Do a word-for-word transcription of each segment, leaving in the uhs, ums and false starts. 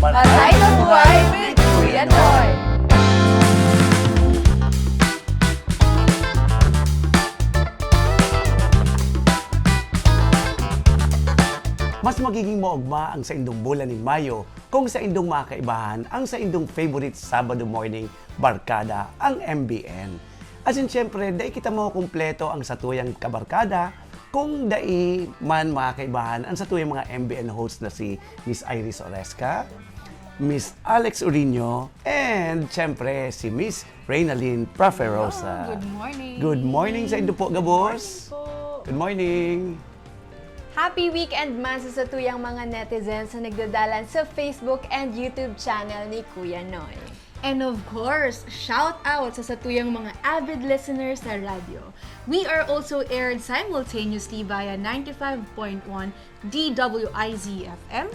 Patay na buhay with Kuya Noy. Mas magiging maogma ang saindong bulan nin Mayo kung saindong makakaibahan ang saindong favorite Sabado morning barkada, ang M B N. Asin siyempre, dai kita makukumpleto ang satuyang kabarkada kung dai man makakaibahan ang satuyang mga M B N host na si Miss Iris Oresca, Miss Alex Urino, and siyempre si Miss Reynalyn Proferosa. Hello, good morning. Good morning saindo po, gabos. Morning po. Good morning. Happy weekend man sa satuyang mga netizens na nagdadalan sa Facebook and YouTube channel ni Kuya Noy. And of course, shout out sa satuyang mga avid listeners sa radyo. We are also aired simultaneously via ninety-five point one D W I Z F M,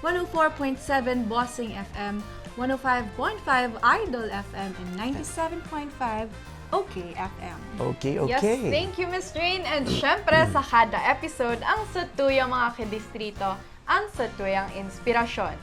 one oh four point seven Bossing F M, one oh five point five Idol F M, and ninety-seven point five OK F M. Okay, Yes, okay. Thank you, Miss Rain. And syempre, sa kada episode, ang satuyang mga kadistrito, ang satuyang inspirasyon.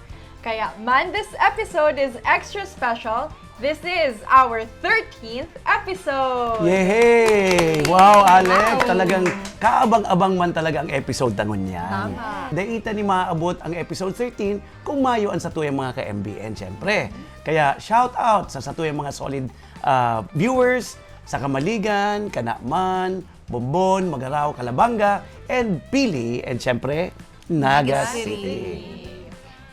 Kaya man, this episode is extra special. This is our thirteenth episode. Yehey! Wow, Alex! Wow. Talagang kaabang-abang man talaga ang episode ta ngunyan. Tama. Dai ta ni maabot ang episode thirteen kung mayo ang satuyang mga ka-M B N, syempre. Kaya shout out sa satuyang mga solid ah, viewers sa Camaligan, Canaman, Bombon, Magarao, Calabanga, and Pili, and syempre, Naga City. City.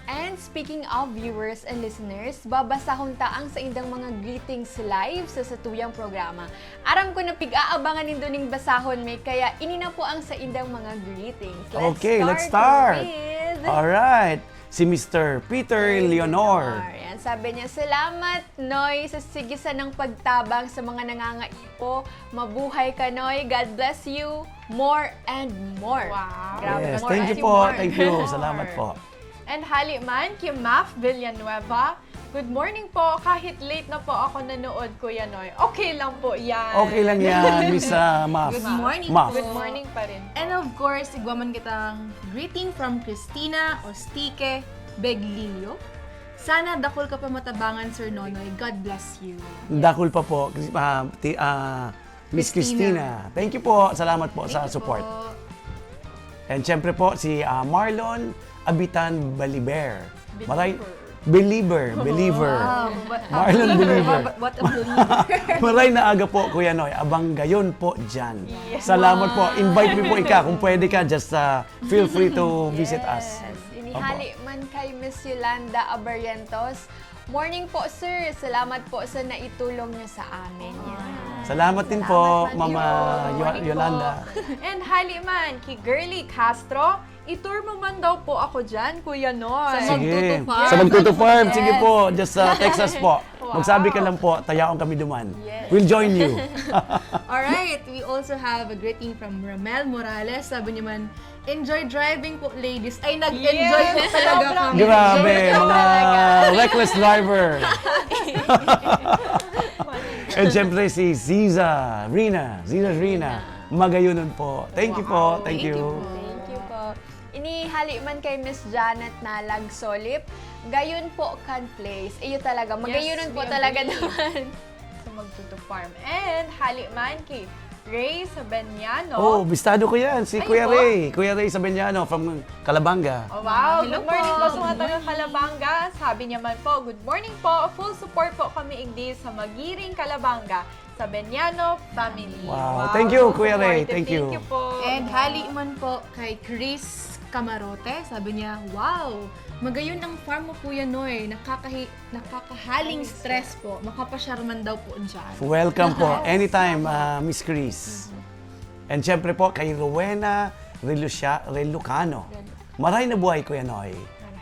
And speaking of viewers and listeners, babasahon ta ang saindang mga greetings live sa satuyang programa. Aram ko na pig-aabangan nindo ning basahon mi, kaya ini na po ang saindang mga greetings. Okay, let's start. With... Alright. Si Mister Peter Leonor. Ayan, sabi niya, "Salamat, Noy, sa sige sanang pagtabang sa mga nangangaipo. Mabuhay ka, Noy. God bless you more and more." Wow. Grabe, Yes, more thank and you po. more. Thank you. Salamat po. And hali man, ki Maf Villanueva, "Good morning po. Kahit late na po ako nanood, Kuya Noy." Okay lang po yan. Okay lang yan, Miss ah, Maf. Good morning Maf. po. Good morning pa rin. And of course, igwa man kitang greeting from Christina Ostique Beglilio. "Sana dakul ka pa matabangan, Sir Nonoy. God bless you." Dakul pa po, Chris- ah, ti- ah, Miss Christina. Christina. Thank you po. Salamat po sa Thank you support. Po. And syempre po, si ah, Marlon Abitan Baliber. Believer. Maray, believer, believer. Wow, what, Marlon believer. What, what a believer. Maray na aga po, Kuya Noy. Abang gayon po dyan. Yes. Salamat po. Invite me po ika. Kung pwede ka, just ah, feel free to visit us. Yes. Ini Opo. hali man kay Miss Yolanda Abarrientos. "Morning po, sir. Salamat po sa naitulong niyo sa amin." Yan. Salamat din Salamat po, man Mama din. Yo- Morning Yolanda. Po. And hali man, ki Girly Castro, "I-tour mo man daw po ako dyan, Kuya Noy." Sa Sige. Magtuto Farm. Sa Magtuto Farm. Sige Yes. po. Just uh, text us po. Wow. Magsabi ka lang po, tayaon kami duman. Yes. We'll join you. Alright, we also have a greeting from Ramel Morales. Sabi niya man, "Enjoy driving po, ladies." Ay, nag-enjoy Yes, po talaga sobrang kami. Grabe, Enjoy mga talaga. reckless driver. And syempre si Ziza Rina. Ziza Rina. Magayonon po. Thank you po. Thank you. Thank you po. Ini hali man kay Miss Janet Nalag Solip. "Gayon po kan place." Iyo talaga. Magayonon Yes, po we talaga agree. Naman. Sa Magtuto Farm. And hali man ki Ray Sabeniano. Oh, bistado ko yan. Si Ay, Kuya po? Ray. Kuya Ray Sabeniano from Calabanga. Oh, wow. Hello Good morning po po. sa mga taga Calabanga. Sabi niya man po, "Good morning po. Full support po kami igdi sa Magiring, Calabanga. Sabeniano family." Wow. Thank you, Kuya Ray. Supportive. Thank you. Thank you po. And hali man po kay Chris Camarote, sabi niya, "Wow! Magayon ang farm mo, Kuya Noy. Nakakahi nakakahaling stress po. Makapasyar man daw po dyan." Welcome po. Anytime, ah, Miss Chris. And syempre po, kay Rowena Relucia- Relucano. Maray na buhay, Kuya Noy.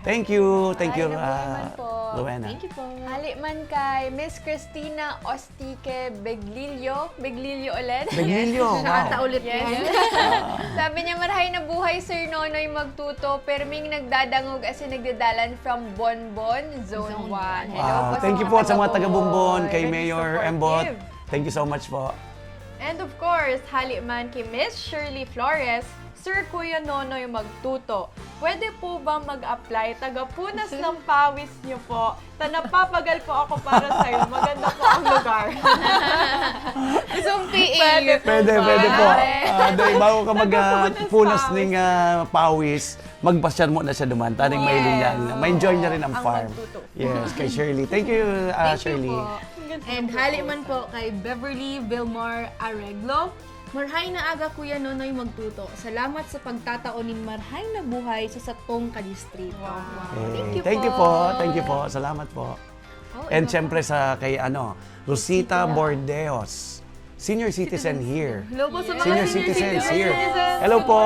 Thank you. Thank you, Maray na buhay ah, man po. Rowena. Thank you po. Hali man kay Miss Christina Ostique Beglilio. Beglilio ulit. Beglilio, Siya ata wow. ulit Yes. yan. Sabi niya, "Marhay na buhay, Sir Nonoy Magtuto. Perming nagdadangog asin nagdadalan from Bonbon, Zone Zone one." one. Hello Wow. po sa Thank you mga po sa mga taga taga Bonbon, Bonbon. kay Very Mayor supportive. Embot. Thank you so much po. And of course, hali man ki Miss Shirley Flores, Sir Kuya Nonoy Magtuto, pwede po ba mag-apply? Taga punas ng pawis niyo po. Ta napapagal po ako para sa'yo. Maganda po ang lugar. Gusto mong P A. Pwede po Pwede, ba? pwede po. Pare. Ah, dahil bago ka mag ah, Taga punas punas pawis. ng ah, pawis, magpasyar mo na siya duman. Taring Yes. mahiling niya. Ma-enjoy niya rin ang Ang farm. Magtuto. Yes, kay Shirley. Thank you, ah, Thank you Shirley. po. And hali man po kay Beverly Vilmar Arreglo, Marhay na aga, Kuya Nonoy Magtuto. Salamat sa pagtatao nin marhay na buhay sa satong kadistrito. Wow. Eh, Thank you thank you po. po. Thank you po. Salamat po. Oh, And iba syempre pa. sa kay ano, Rosita Rosita. Bordeos, senior citizen here. Hello po sa mga Senior senior citizens citizens. here. Good Hello po.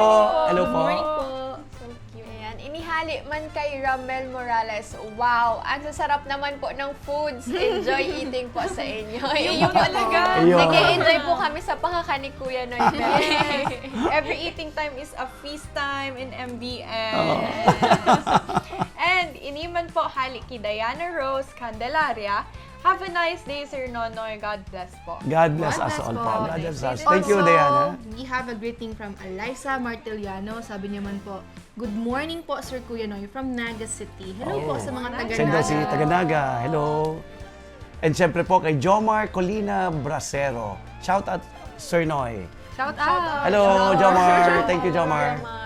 Hello Good po. morning po. Ayan, inihali man kay Ramel Morales. Wow, ang sasarap naman po ng foods. Enjoy eating po sa inyo. Ayun po. talaga. Ayun. Nag-enjoy po kami sa pakakanig Kuya Noy. Every eating time is a feast time in M B N. Oo. And ini man po hali ki Diana Rose Candelaria. Have a nice day, Sir Nonoy. God bless po. God bless God us bless all po. po. God bless us. It Thank you, also, Diana. We have a greeting from Eliza Martiliano. Sabi niya man po, "Good morning po, Sir Kuya Noy, from Naga City." Hello po Oh. sa mga taga Sendo si Naga. Taganaga. Hello. And syempre po kay Jomar Colina Bracero. Shout out, Sir Noy. Shout out! Hello, Jomar. Thank you, Jomar. Jomar.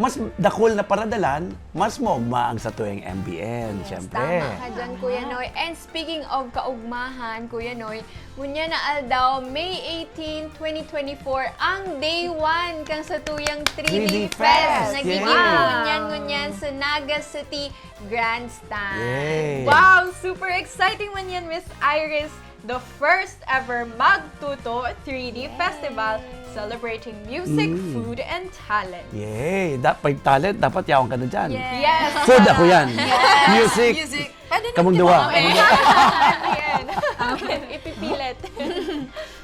Mas dakul na paradalan, mas maugma ang satuyang M B N, Yes, syempre. Tama ka dyan, Kuya Noy. And speaking of kaugmahan, Kuya Noy, ngunyan na aldaw, May eighteen, twenty twenty-four, ang day one kang satuyang three D three D Fest. Fest, Nagiging yeah. ngunyan-ngunyan sa Naga City Grandstand. Yay. Wow! Super exciting man yan, Miss Iris. The first ever Magtuto three D Festival celebrating music, Mm. food, and talent. Yay! Dapat talent, dapat yaon ka na dyan. Yes! Food ako yan. Music. Music. Pwede na Kamong din duwa. ako. Ayan. Ipipilit.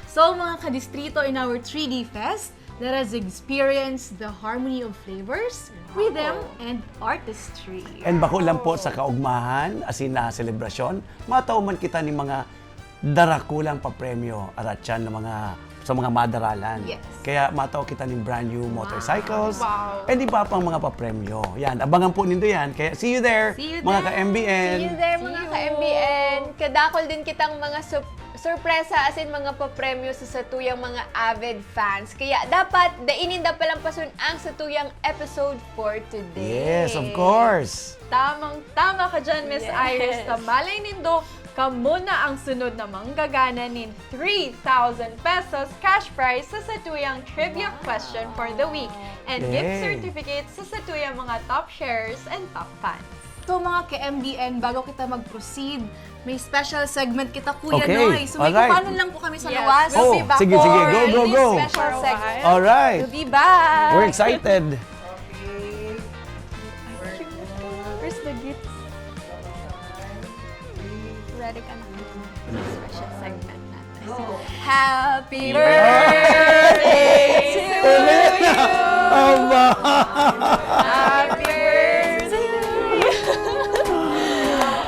So, mga kadistrito, in our three D Fest, let us experience the harmony of flavors, rhythm, and artistry. And bako lang po sa kaugmahan, asin na selebrasyon, matao man kita ni mga darakulang papremyo, aratyan ng mga sa mga madaralan. Yes. Kaya matao kita ng brand new motorcycles Wow. and iba pang mga papremyo. Yan, abangan po nindo yan. Kaya see you there, See you mga there. ka-M B N. See you there, mga ka-M B N. Kadakol din kitang mga sup- sorpresa asin mga papremyo sa satuyang mga avid fans. Kaya dapat dai ninda palampason ang satuyang episode for today. Yes, of course. Tamang-tama ka dyan, Miss Yes. Iris. Sa malay nindo, kamo na ang sunod na manggagana nin three thousand pesos cash prize sa satuyang trivia question for the week and gift Yay. certificate sa satuyang mga top sharers and top fans. So, mga ka-M B N, bago kita mag-proceed, may special segment kita, Kuya Okay, Noy. So, may alright. kukuhanon lang po kami sa Yes. lawas. Oh, We'll be back sige, for sige. Go, go, this go. special segment. Alright. We'll be back! We're excited. Where's the gift? Ready ka na? Special segment natin. Happy birthday to you! Aba! Happy birthday to you!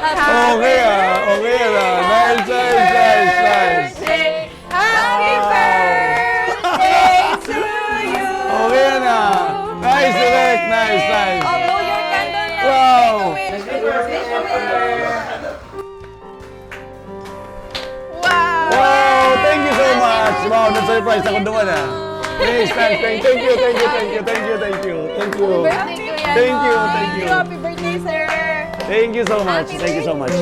Okay ah, okay ah. Nice, nice, nice, nice. Happy birthday to you! Okay na. Nice, direct. Nice, nice. Oh, blow your candle now. Wow. Wow! Wow, thank you so much. Wow, na-surprise ako doon ah. Please, thank, thank, thank you, thank you, thank you, thank you, thank you, thank you. Birthday ko yan, Thank you, Noy. thank you. Happy birthday, sir! Thank you so much. Thank you so much.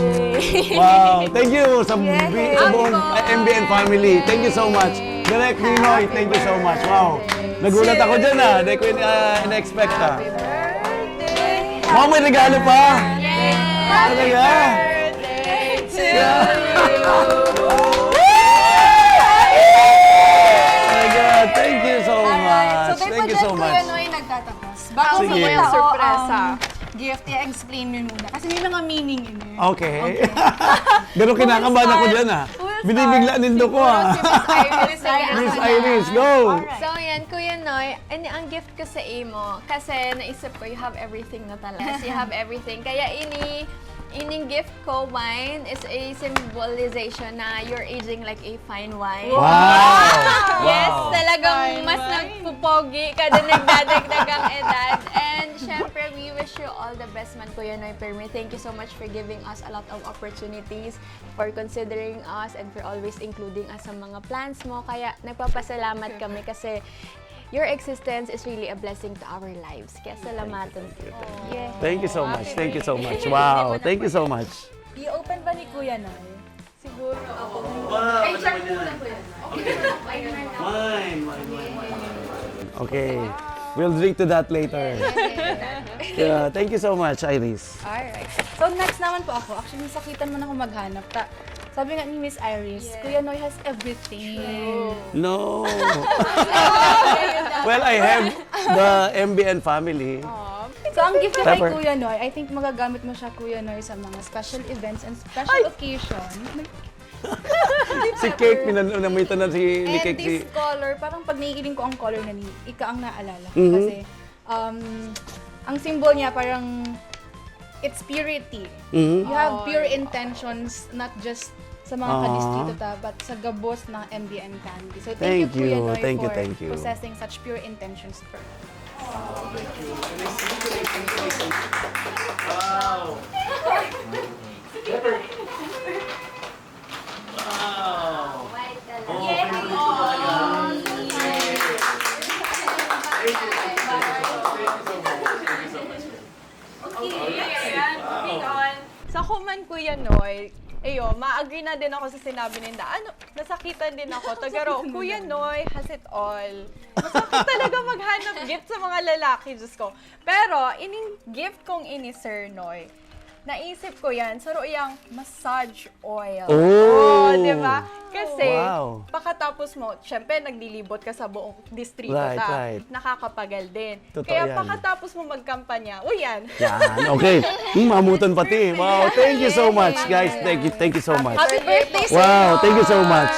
Wow. Thank you sa, Yes. bi- sa buong uh, M B N family. Thank you so much. Direk Ninoy, thank you so much. Wow. Nagulat ako dyan ah. Hindi ko in, uh, in-expect ah. Happy birthday! Wow, may regalo pa. Yes! Talaga? Birthday to Yeah. you! Talaga. Thank you so much. So, Thank you so Kuya much. Noy, nagtatapos. Bago Sige. mo Yung itao sorpresa. ang gift, i-explain mo muna. Kasi may mga meaning yun eh. Okay. Pero kinakabahan ako dyan ah. Binibigla nindo ko ah. Si Miss Iris. Miss Miss Iris, go! So, yan, Kuya Noy, ano ang gift ko sa imo? Kasi naisip ko, you have everything na talaga. You have everything. Kaya ini, Ining gift ko, wine, is a symbolization na you're aging like a fine wine. Wow! Yes, Wow! Talagang Fine mas wine. Nagpupogi kada nagdadagdag ang edad. And syempre, we wish you all the best man, Kuya Noy Permi. Thank you so much for giving us a lot of opportunities, for considering us, and for always including us sa mga plans mo. Kaya nagpapasalamat kami kasi your existence is really a blessing to our lives. Kaya salamatan po. Yeah. Thank you so much. Thank you so much. Wow. Thank you so much. I-open ba ni Kuya Noy? Siguro. Wine, wine, wine, wine. Okay. We'll drink to that later. Yeah, thank you so much, Iris. Alright. So next naman po ako. Actually, nasakitan man ako maghanap. Ta sabi nga ni Miss Iris, Kuya Noy has everything. No. Well, I have the M B N family. So ang gift niya kay Pepper. Kuya Noy, I think magagamit mo siya, Kuya Noy, sa mga special events and special occasion. Si Cake, minanamitan na si ni And Cake. Si, this color, parang pag naiiling ko ang color na ni, ika ang naalala ko. Mhm. Kasi, um, ang symbol niya parang, it's purity. Mhm. You have pure intentions, not just sa mga Aw. kadistrito ta, but sa gabos ng M B N family. So thank, Thank you, Kuya you, Noy, thank you, for thank you. Possessing such pure intentions for Wow. Wow. Oh, favorite ko talaga. Thank you, thank you, thank you so much. Thank you, thank you, thank you so much. Thank you so much. Thank you so much. Okay, ayan, moving on. Sa kuman, Kuya Noy, ayo, ma-agree na din ako sa sinabi ninda. Ano, nasakitan din ako. Tagaro, Kuya Noy has it all. Masakit talaga maghanap gift sa mga lalaki, Diyos ko. Pero, ining gift kong ini, Sir Noy, naisip ko yan, saro iyang massage oil. Oh! Di ba? Kasi, Wow. Pakatapos mo, syempre, naglilibot ka sa buong distrito Right, ta. Right. Nakakapagal din. Totoo Kaya yan. Pakatapos mo magkampanya, o yan. Yan, okay. Hmm, mamutan pati. Wow, thank you so much, guys. Thank you, thank you so much. Happy birthday, Sir Wow, Noy. Thank you so much.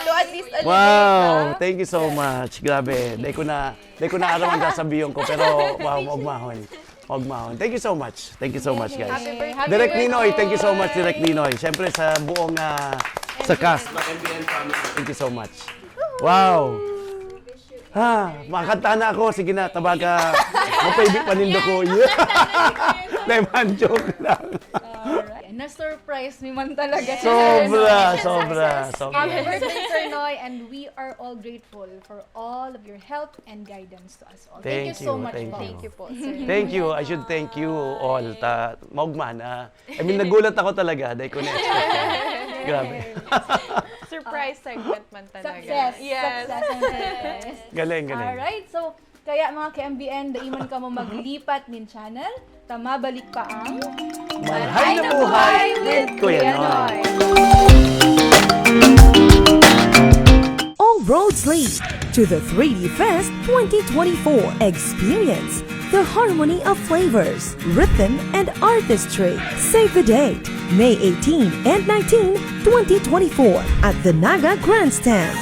So at least, a Wow, little, thank you so much. Grabe, dai ko na, dai ko na aram ang sasabihin ko, pero wow, maugmahon. Maugmahon. Thank you so much. Thank you so much, guys. Happy birthday. Direk Ninoy, thank you so much, Direk Ninoy. Siyempre sa buong ah, sa cast ng M B N family. Thank you so much. Wow. Ha, makanta na ako. Sige na, tabaga. Mapaibi pa nindo ko. Naman, joke lang. Alright. Na-surprise mi man talaga. Sobra, sobra, sobra. Happy birthday, Sir Noy, and we are all grateful for all of your help and guidance to us all. Thank, you Thank so you, much thank po. you. Thank you po, sir. Thank you. I should thank you all. Ta, maugma na. I mean, nagulat ako talaga. Dahil ko na-expect. Grabe. Surprise segment man talaga. Success. Yes. Success and surprise. Galing, galing. Alright, so kaya mga ka-M B N, dai man kamo maglipat nin channel, ta mabalik pa ang Malhay na buhay with Kuya Noy. All roads lead to the three D Fest twenty twenty-four. Experience the harmony of flavors, rhythm, and artistry. Save the date, May eighteen and nineteen, twenty twenty-four, at the Naga Grandstand.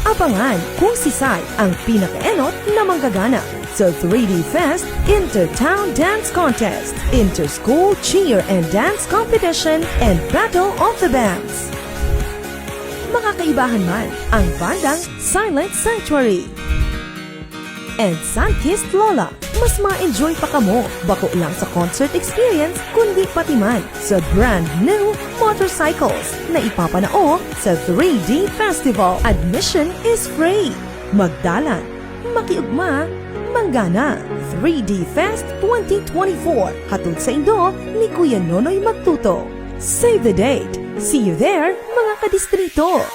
Abangan kung sisay ang pinakaenot na manggagana sa three D Fest Intertown Dance Contest, Interschool Cheer and Dance Competition, and Battle of the Bands. Makakaibahan man ang bandang Silent Sanctuary and Sunkissed Lola. Mas ma-enjoy pa kamo, bako lang sa concert experience, kundi pati man sa brand new motorcycles na ipapanao sa three D Festival. Admission is free. Magdalan, makiugma, manggana. Three D Fest twenty twenty-four, hatod saindo ni Kuya Nonoy Magtuto. Save the date. See you there, mga kadistrito!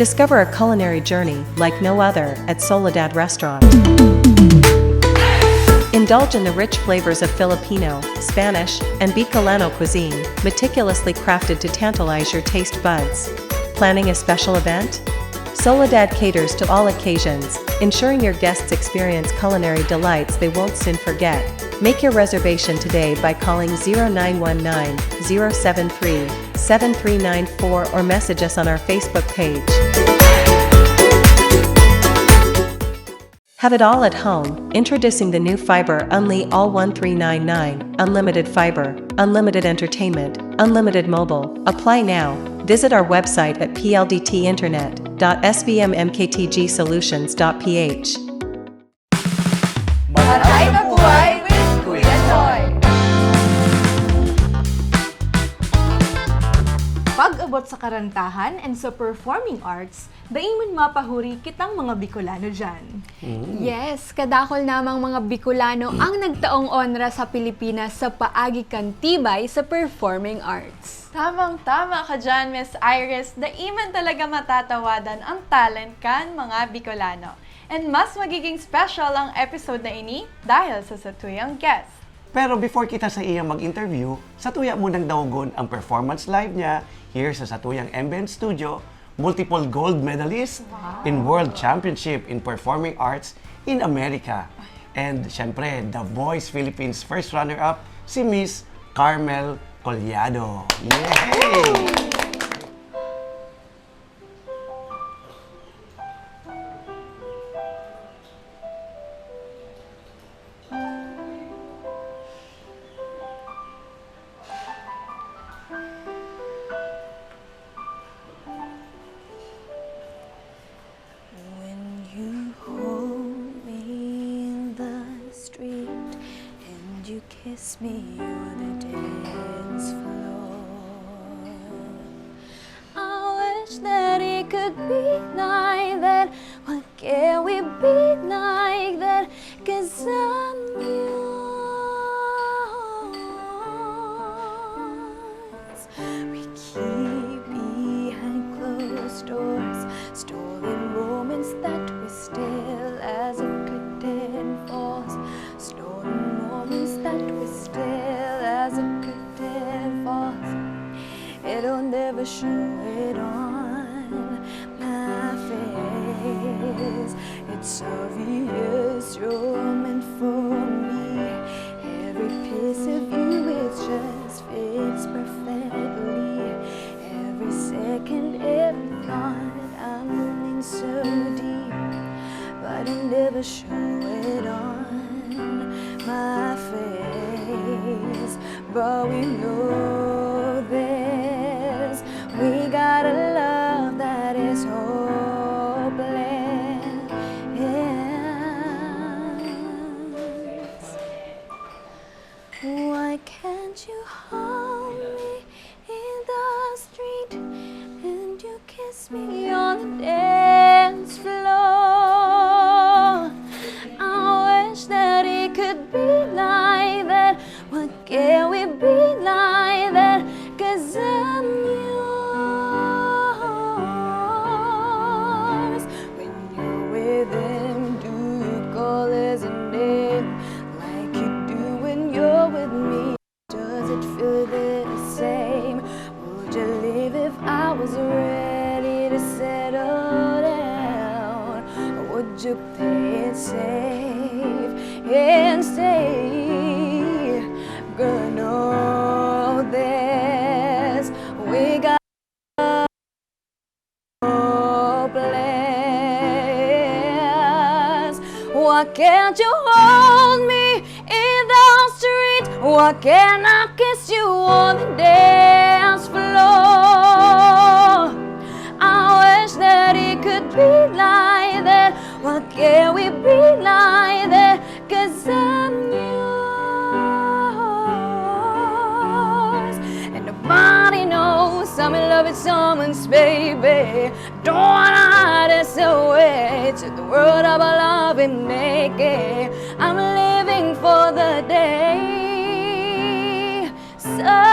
Discover a culinary journey like no other at Soledad Restaurant. Indulge in the rich flavors of Filipino, Spanish, and Bicolano cuisine, meticulously crafted to tantalize your taste buds. Planning a special event? Soledad caters to all occasions, ensuring your guests experience culinary delights they won't soon forget. Make your reservation today by calling zero nine one nine, zero seven three, seven three nine four or message us on our Facebook page. Have it all at home. Introducing the new Fiber Unli All one three nine nine, unlimited fiber, unlimited entertainment, unlimited mobile. Apply now. Visit our website at p l d t internet dot s b m m k t g solutions dot p h. Maray na buhay with Kuya Joy! Pag-abot sa karantahan and sa performing arts, dai man mapahuri kitang mga Bicolano diyan. Yes, kadakol namang mga Bicolano ang nagtaong onra sa Pilipinas sa paagi kan tibay sa performing arts. Tamang-tama ka dyan, Miss Iris. Dai man talaga matatawadan ang talent kan mga Bicolano. And mas magiging special ang episode na ini dahil sa satuyang guest. Pero before kita sa iya mag-interview, satuya munang dawogon ang performance live niya here sa satuyang M B N Studio, multiple gold medalist in World Championship in Performing Arts in America. And syempre, The Voice Philippines first runner-up, si Miss Carmel Collado. Yay! When you hold me in the street and you kiss me on the dance floor, I wish that it could be like that. Why can't we be like that? Cause I'm yours. We keep behind closed doors stolen moments that we steal as a curtain falls. Stolen moments that we steal as a curtain falls. It'll never show it on my face. It's obvious you're meant for me. Every piece of you is just fits perfectly. Every second, every thought, I'm in so deep, but I never show it on my face. But we know this, we got a love that is hopeless. Why can't you hold me in the street and you kiss me on the dance floor? I wish that it could be like that. Why can't we be like that? Cause I'm yours. When you're with him, do you call his name like you do when you're with me? Does it feel the same? Would you leave if I was ready to settle down? Or would you play it safe and stay? Girl, know this, we got hopeless. Why can't you hold me in the street? Why can't I kiss you on the dance floor? I wish that it could be like that. Why can't we be like that? Cause I'm yours. And nobody knows I'm in love with someone's baby. Don't wanna hide this away. To the world of our love and naked. I'm living for the day. Someday.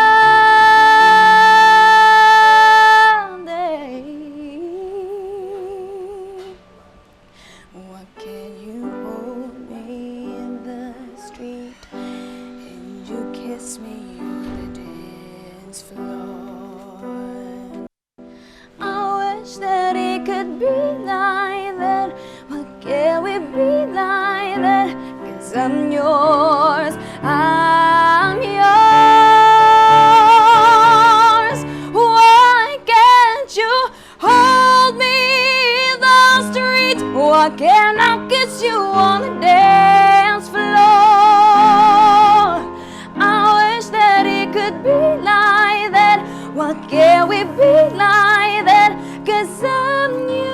floor. I wish that it could be like that. Why can't we be like that? Cause I'm yours, I'm yours. Why can't you hold me in the street? Why can't I kiss you on the dance floor? I wish that it could be like that. Why can't we be like that? Cause I'm yours.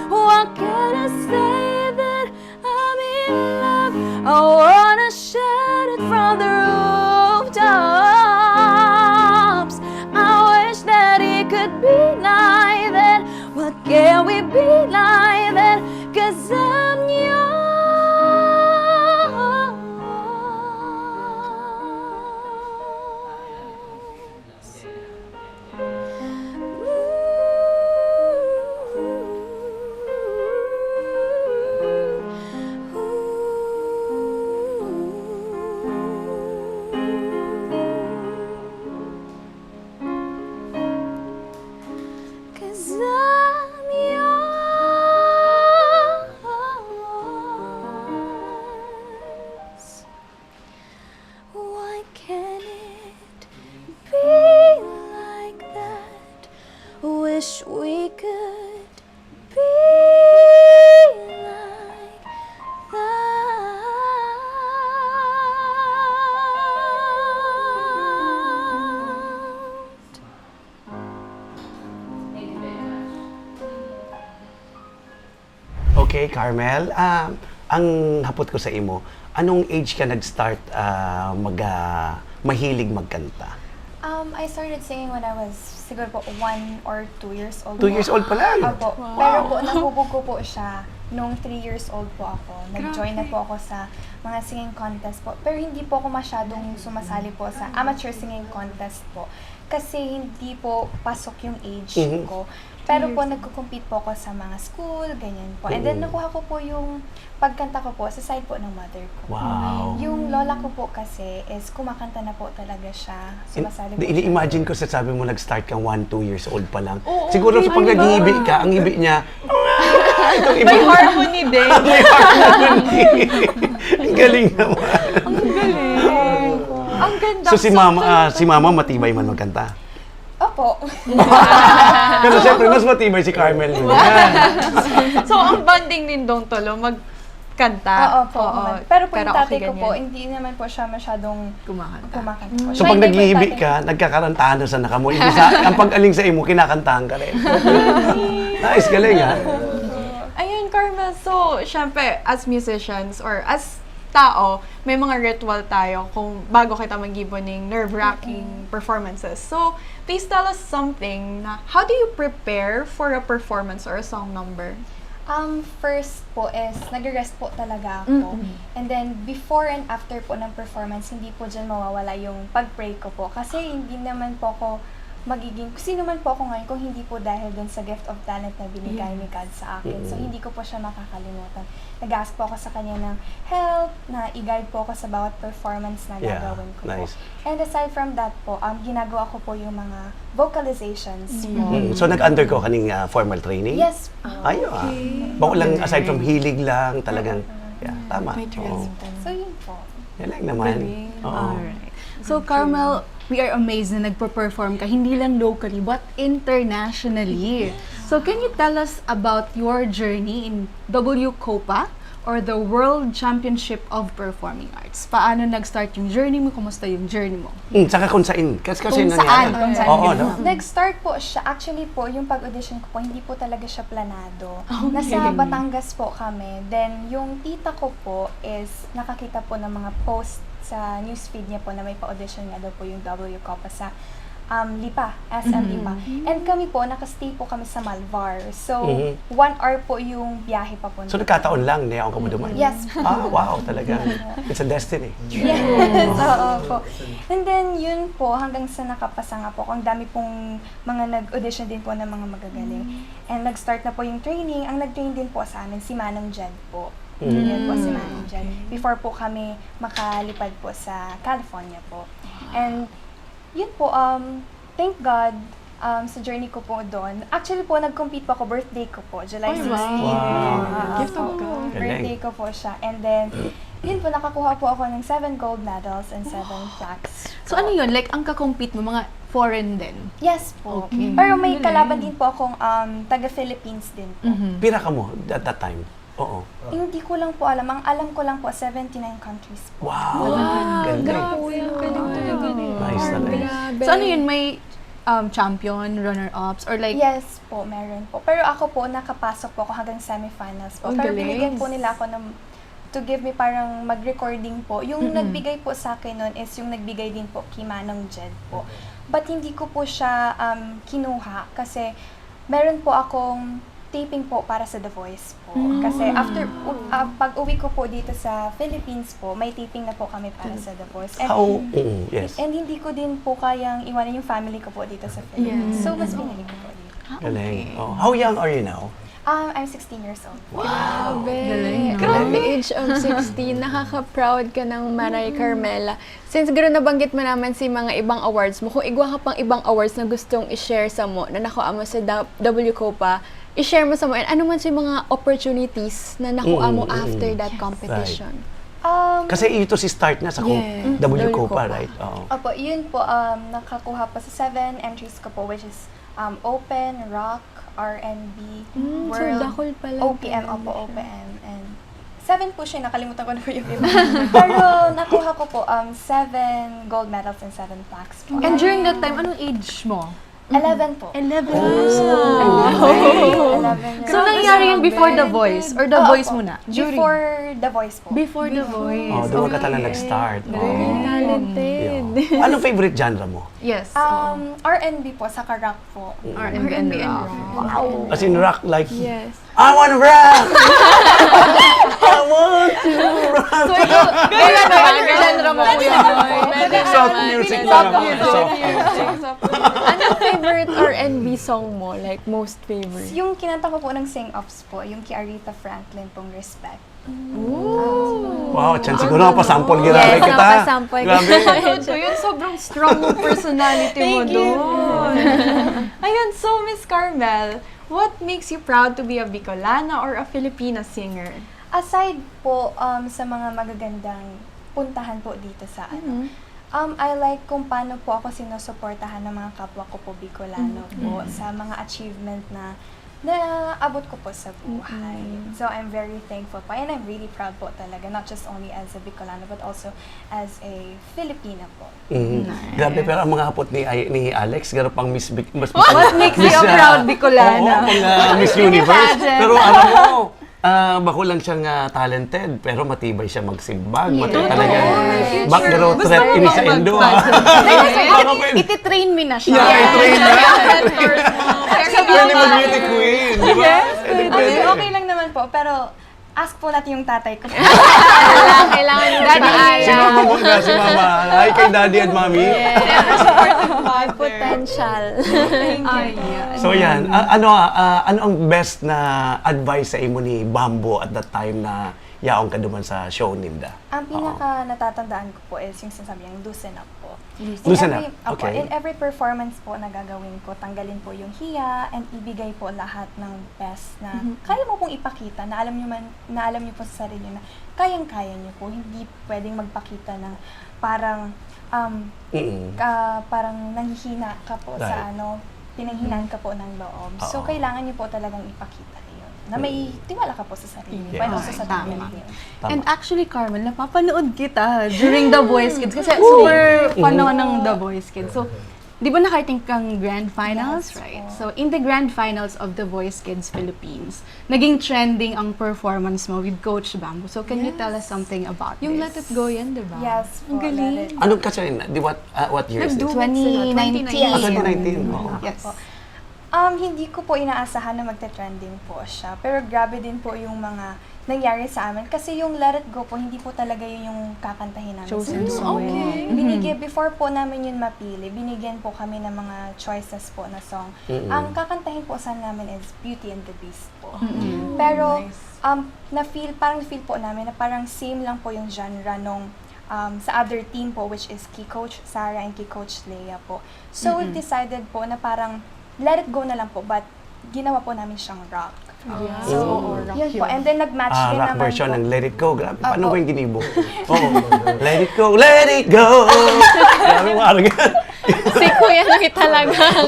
Why can't I say that I'm in love? I wanna shout it from the rooftops. I wish that it could be like that. Why can't we be like that? Cause I'm yours. Cause I'm yours. Why can't it be like that? Wish we could be like that. Okay, Carmel. Ah, ang hapot ko sa imo, anong age ka nag-start ah, mag, ah, mahilig magkanta? Um, I started singing when I was siguro po one or two years old. Two years old pa lang? Opo. Wow. Pero po, nahubog ko po siya nung three years old po ako. Nag-join na Grabe. po ako sa mga singing contest po. Pero hindi po ako masyadong sumasali po sa amateur singing contest po. Kasi hindi po pasok yung age Mhm. ko. Pero po, Years. nagko-compete po ako sa mga school, ganyan po. And then, Oo. nakuha ko po yung pagkanta ko po sa side po ng mother ko. Wow. Yung lola ko po kasi is kumakanta na po talaga siya. Sumasali po siya. Ini-imagine ko sa sabi mo nag-start kang one, two years old pa lang. Oo, Siguro sa di pag ba? nag-iibi ka, ang ibi niya, "Ah, itong ibi." May harmony din. May harmony. Ang galing naman. Ang galing. Ang ganda. So si Sa- mama, ah, si mama matibay man magkanta. Opo. Pero siyempre, mas matibay si Carmel dun. So, ang bonding nindong tolo, magkanta. Oo po. Oo. Pero po yung okay tatay ko po, ganyan. Hindi naman po siya masyadong Kumakanta. kumakanta po. So Shy pag po yung nag-iibi tatay ka, nagkakarantahan na sana kamo. Imbis na, ang pag-aling sa imo, kinakanta ka rin. Nice, galing ha. Ayun, Carmel. So, syempre, as musicians or as tao, may mga ritual tayo kung bago kita mag-ibo ning nerve-wracking performances. So, please tell us something na how do you prepare for a performance or a song number? Um, first po is, nagre-rest po talaga ako. Mm-mm. And then, before and after po ng performance, hindi po dyan mawawala yung pag-pray ko po. Kasi hindi naman po ako magiging, kung sino man po ako ngayon, kung hindi po dahil dun sa gift of talent na binigay Yes. ni God sa akin. So, Mm. hindi ko po siya makakalimutan. Nag-ask po ako sa kanya ng help, na i-guide po ako sa bawat performance na Yeah, gagawin ko po. Nice. And aside from that po, um, ginagawa ko po yung mga vocalizations po. Mm. So nag-undergo ka ning ah, formal training? Yes po. Ay, ah. Okay. Bako lang, aside from hilig lang, talagang, yeah, tama. May Oo. training talaga. So, yun po. Galing naman. Galing. Oo. Alright. So, Carmel, we are amazed na nagpo-perform ka, hindi lang locally, but internationally. So, can you tell us about your journey in W COPA or the World Championship of Performing Arts? Paano nag-start yung journey mo? Kumusta yung journey mo? Mm, saka kung saan, kasi, kasi Kung nangyari. saan, kung saan Oo, yun. no? Nag-start po siya. Actually po, yung pag-audition ko po, hindi po talaga siya planado. Okay. Nasa Batangas po kami. Then, yung tita ko po is nakakita po ng mga post sa newsfeed niya po na may pa-audition nga daw po yung W COPA sa um, Lipa, S M Mhm. Lipa. And kami po, nakastay po kami sa Malvar. So, Mhm. one hour po yung biyahe papunta. So nagkataon lang, niya ako maduman. Yes. Ah, wow, talaga. It's a destiny. Yes, oo po. And then, yun po, hanggang sa nakapasa nga po, ang dami pong mga nag-audition din po ng mga magagaling. And nag-start na po yung training. Ang nag-train din po sa amin, si Manong Jed po. Mm. Yun po, si Manong Jed. Okay. before po kami makalipad po sa California po. And yun po, um, thank God, um, sa journey ko po doon. Actually po, nag-compete po ako, birthday ko po, July Ay, sixteen. wow. Ah, Gift of opo. God. Galing. Birthday ko po siya. And then, yun po, nakakuha po ako ng seven gold medals and seven plaques. So ano yun? Like, ang kakompete mo, mga foreign din? Yes po. Okay. Pero may Galing. kalaban din po akong um, taga-Philippines din po. Mhm. Pira ka mo that, that time? Oo. Hindi ko lang po alam. Ang alam ko lang po, seventy-nine countries po. Wow! Wow, Galing. grabe. Ang galing talaga nila. Nice talaga. Grabe. So ano yun? May um, champion, runner-ups, or like... Yes po, meron po. Pero ako po, nakapasok po ako hanggang semifinals po. Ang Pero galing. binigyan po nila ako ng to give me parang mag-recording po. Yung Mm-mm. nagbigay po sa akin nun is yung nagbigay din po kay Manong Jed po. But hindi ko po siya um, kinuha kasi meron po akong taping po para sa The Voice po. Mm. Kasi after, u- ah, pag uwi ko po dito sa Philippines po, may taping na po kami para sa The Voice. And, How? Mm, yes. and hindi ko din po kayang iwanan yung family ko po dito sa Philippines. Yes. So, mas pinili ko po dito. Galing. Okay. Oh, how young are you now? Um, I'm sixteen years old. Grabe. Galing, no? At the age of sixteen, nakaka-proud ka ng Maray Carmela. Since gano'n nabanggit mo naman si mga ibang awards mo, kung igwa ka pang ibang awards na gustong i-share sa mo, na nakuha mo sa da- W COPA, i-share mo sa mo, and ano man si mga opportunities na nakuha mo Mm, mm, after mm. that competition? Um, Kasi ito si start na sa ko- Yes, W W COPA, COPA. Right? Oo. Opo, yun po, um, nakakuha po sa seven entries ko po, which is um, open, rock, R and B, Mm, so world, dakol pala O P M, talaga opo, siya. O P M, and seven po siya, nakalimutan ko na po yung iba. Pero nakuha ko po um, seven gold medals and seven plaques po. And during that time, anong age mo? Eleven po. Eleven. Oh. Eleven years So, nangyari yun old. before The Voice or The Oo Voice po. muna? Before The Voice po. Before The Voice. Oh, doon ka talaga Okay. nag-start. Very Oh. talented. Yeah. Anong favorite genre mo? Yes. Um, R and B po, saka rock po. R and B and rock. As in rock, like, Yes. I wanna rock! I want to rock! So, ikaw, may ano, ano genre mo, Kuya Boy? Soft music lang ako. Soft, soft. Anong favorite R and B song mo? Like, most favorite? Yung kinanta ko po ng sing-offs po, yung kay Aretha Franklin pong Respect. Wow, chance siguro mapasample gira Yes, kita. mapasample Grabe. kita. Napanood ko yun, sobrang strong ng personality mo doon. Ayun, so Miss Carmel, what makes you proud to be a Bicolana or a Filipina singer? Aside po um, sa mga magagandang puntahan po dito sa ano, um, I like kung paano po ako sinusuportahan ng mga kapwa ko po Bicolano po sa mga achievement na naabot ko po sa buhay. So I'm very thankful po and I'm really proud po talaga, not just only as a Bicolano but also as a Filipina po. Mm. Grabe, pero ang mga hapot ni, ay, ni Alex, garo pang Miss Bic- mas What makes you a Miss, ah, proud Bicolana? Oo, pang, ah, Miss Universe. Pageant. Pero alam mo, ah, bako lang siyang ah, talented, pero matibay siya magsimbag. Matibay talaga. Yes. Back row Gusto threat mo ini sa mag- Indo. mag- Ah. Baka pwede. Iti-train mi na siya. Yeah, i-train na. Mentors mo. Pwede mag-beauty queen, di ba? Yes, Pwede, Okay, pwede. okay lang naman po, pero ask po natin yung tatay ko. Kailangan, kailangan yung Daddy Bicolana. Sino mo muna si mama? Hi kay daddy at mommy. May potential. Ay, yeah. So yan, a- ano ah, ah, ano ang best na advice sa imo ni Bambo at that time na yaon ka duman sa show ninda? Ang pinaka natatandaan ko po is yung sinasabi niyang loosen up po. Loosen up, Every, opo, okay. In every performance po na gagawin ko, tanggalin po yung hiya and ibigay po lahat ng best na kaya mo pong ipakita, na alam niyo man, na alam niyo po sa sarili na kayang-kaya niyo po. Hindi pwedeng magpakita ng parang um, Mm. ka, parang nanghihina ka po sa Right. ano, pinanghinaan ka po ng loob. So, Oo. kailangan niyo po talagang ipakita yun. Na may tiwala ka po sa sarili. Yes. But also sa Tama. community. Tama. And actually, Carmel, napapanood kita during The Voice Kids kasi super fan ako ng The Voice Kids. So, di ba nakarating kang grand finals, Yes, right? po. So, in the grand finals of The Voice Kids Philippines, naging trending ang performance mo with Coach Bamboo. So, can you tell us Yes. something about Yung this? Let It Go yan, di ba? Yes, Ang po, galing. Let It Anong kacharina? Di what, ah, what year is it? Nag-duet sila, Twenty nineteen. Ah, twenty nineteen. Oo. Yes. Opo. Um, hindi ko po inaasahan na magte-trending po siya. Pero grabe din po yung mga nangyari sa amin. Kasi yung Let It Go po, hindi po talaga yun yung kakantahin namin sa Chosen video. song. Okay. Binigay, before po namin yun mapili, binigyan po kami ng mga choices po na song. Mm-mm. Ang kakantahin po sana namin is Beauty and the Beast po. Mm. Pero Nice. um, na-feel, parang feel po namin na parang same lang po yung genre nung um, sa other team po, which is kay Coach Sarah and kay Coach Leah po. So we've Mm-mm. decided po na parang Let It Go na lang po, but ginawa po namin siyang rock. Yeah. So, Oo, rock yun po. yun. And then nag-match Ah, din rock naman version po. Ng Let It Go. Grabe, paano Apo. Ba yung ginibo? Oh, let it go, let it go! Grabe, parang Si Kuya Noy talagang.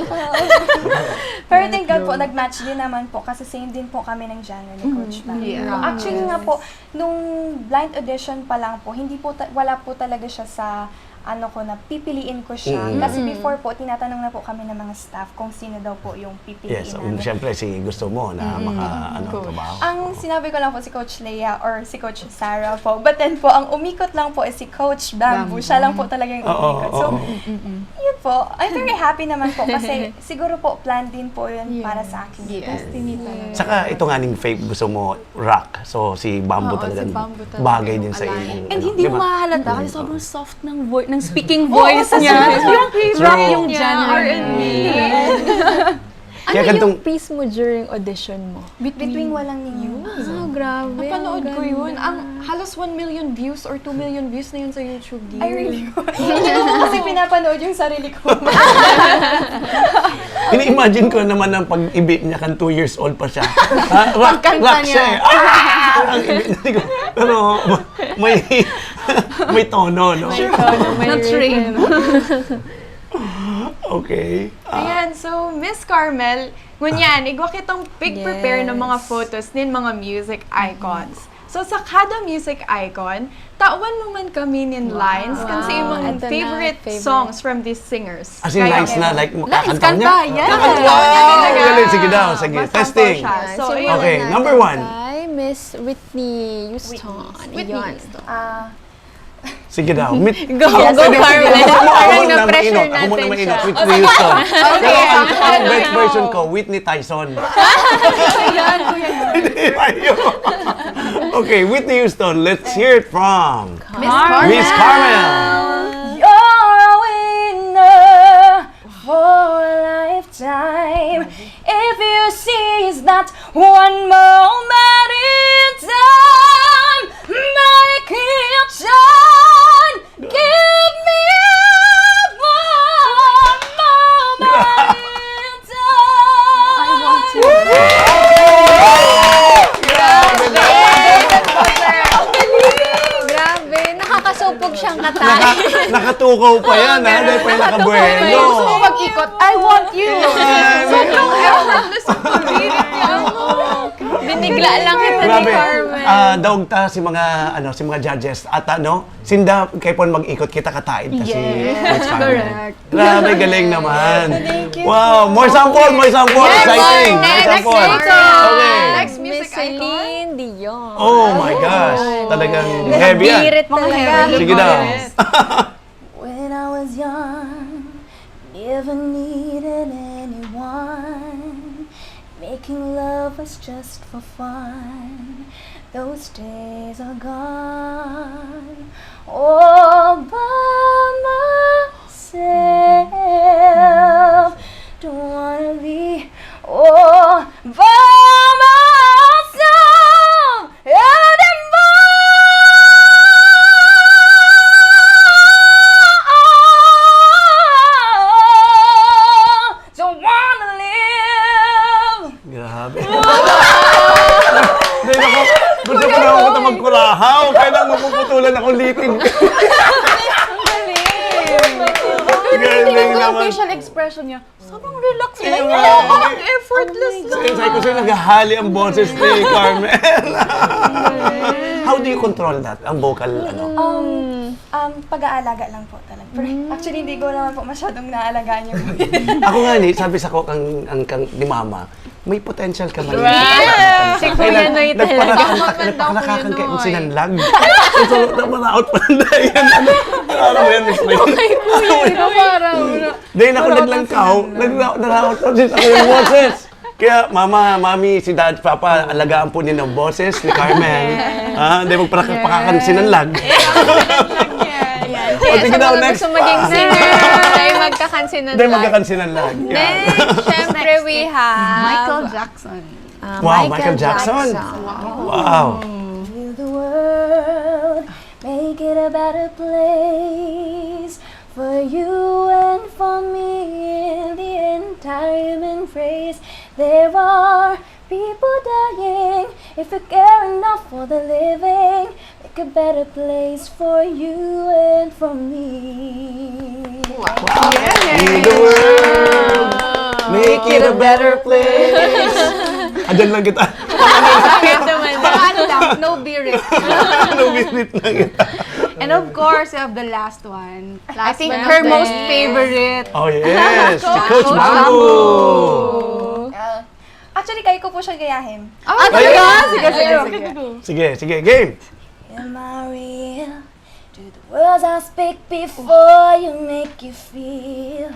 Pero thank God po, nag-match din naman po kasi same din po kami ng genre ni Coach Bam. Yeah. Actually nga po, nung blind audition pa lang po, hindi po, ta- wala po talaga siya sa ano ko na pipiliin ko siya. Mm. Kasi Mm. before po, tinatanong na po kami ng mga staff kung sino daw po yung pipiliin Yes, um, namin. Siyempre, si gusto mo na Mm, maka, ano, coach. trabaho. Ang sinabi ko lang po si Coach Leah or si Coach Sarah po. But then po, ang umikot lang po is si Coach Bamboo. Bamboo. Siya lang po talaga yung Oo, umikot. So, oo. Mm-mm. yun po. I'm very happy naman po kasi siguro po plan din po yun Yes. para sa akin. Yes. Destiny talaga. Saka ito nga ning Faith, gusto mo rock. So, si Bamboo Oo, talaga si Bamboo talaga. Bagay din sa Align. iyong, And ano, hindi di mo ba? mahalata kasi sobrang soft ng voice, ng speaking Oo, voice kasi niya. rock Rock yung yung niya, genre R and B. niya. Kaya Ano ganitong- yung piece mo during audition mo? Between Walang Ninyo. Ah, grabe. Napanood Ang ko yun. ganda. Ang halos one million views or two million views na yun sa YouTube. Ay, really? Hindi ko kasi pinapanood yung sarili ko. Ini-imagine ko naman ang pag-ibi niya kan two years old pa siya. Ha? Rock, Pagkanta rock niya. siya eh. Ah! Ang ibi niya. Pero may, may tono, no? May tono, may Na-train. rhythm. Okay. Ah, Ayan, so Miss Carmel, ngunyan, igwa kitong pig-prepare ng mga Yes. photos nin mga music icons. So sa kada music icon, tawan mo man kami nin lines kan sa imong Ito na, favorite, favorite. Songs from these singers. As in Kaya- lines na, like, Lines, kakanta kanta, niya? yes. Kakanta. Wow! Wow! Galing, sige daw, Mas sige. sample Testing. siya. So, Simulan yun. Okay, natin number one. Kay Miss Whitney Houston. Whitney Iyon. Houston. Ah, Sige daw. Mit- Go, Ako, go, sige, Carmen. sige. Ako, Parang ako, na-pressure mainit. Ako natin na mainit. siya. Whitney Houston. Pero ang, ang best version ko, Whitney Tyson. Ayan, kuya. Hindi, ayun. Okay, Whitney Houston, let's hear it from Miss Carmel. Miss Carmel. You're a winner for a lifetime. If you seize that one moment in time, make it shine. Give me one moment in time. Grabe, nakakasupog siyang kanta. Naka, nakatukaw pa yan, ha? Dahil pa yung nakabuelo. Gusto mo mag-ikot? I want you. Ay, Sobrang effortless yung pag-ikot niya. Binigla lang kita ni Grabe. Carmen. Ah, daog ta si mga, ano, si mga judges. At ano, sinda kay pon mag-ikot, kita kataid ta si Yes, Miss Carmen. correct. Grabe, galing naman. Thank you Wow, more sample, more sample. Next, Exciting. More next, sample. next. Okay. Next music Miss icon. Celine Dion. Oh my gosh. Talagang heavy yan. Birit talaga. Sige daw. When I was young, never needed anyone. Making love was just for fun. Those days are gone. All by myself. Don't wanna be all by myself anymore. Don't wanna live. Grabe. Hindi, naku, gusto ko na ako magkurahaw. Kaya lang mapuputulan ako litid. Galing Tingnan ko yung naman. Facial expression niya. Sobrang relax Ayun lang. nga. Parang effortless lang. Sabi ko sa'yo, naghahali ang boses ni Carmen. How do you control that? Ang vocal, ano? Um, um, pag-aalaga lang po talaga. Pero actually, hindi ko naman po masyadong naalagaan yung Ako nga ni, sabi sa ko kang, ang, kang, ni mama, May potential ka man. Wow! Si Kuya Noy talaga. Nagparakanta ka, nagparakanta ka, sinanlag. So, namaraot pa na yan. Ano, ano mo yan, Miss May? Okay, Kuya, ikaw parang... Dahil ako naglangkaw, naraot na din ako yung boses. Kaya mama, mami, si dad, papa, alagaan po ninyo ang boses ni Carmel. Ah, hindi magpakakan sinanlag. O, sige daw, next. Gusto maging singer, ay magkakansinan. Hindi, magkakansinan lang. Then, syempre, we have Michael Jackson. Uh, Wow, Michael Jackson. Wow. Heal the world, make it a better place for you and for me. In the end time and phrase, there are people dying. If you care enough for the living, make a better place for you and for me. Heal the world. Make it a better place. Ayan lang kita. Ito man. Ano lang, no birit. Ano, minute lang kita. And of course, we have the last one. I think Last her but most not favorite. Oh, yes. Si Coach Coach Bamboo. Uh, actually, kaya ko po siya gayahin. Ah, talaga? Sige, sige, Ayun. sige. Sige, sige. Game. Am I real? Do the words I speak before you make you feel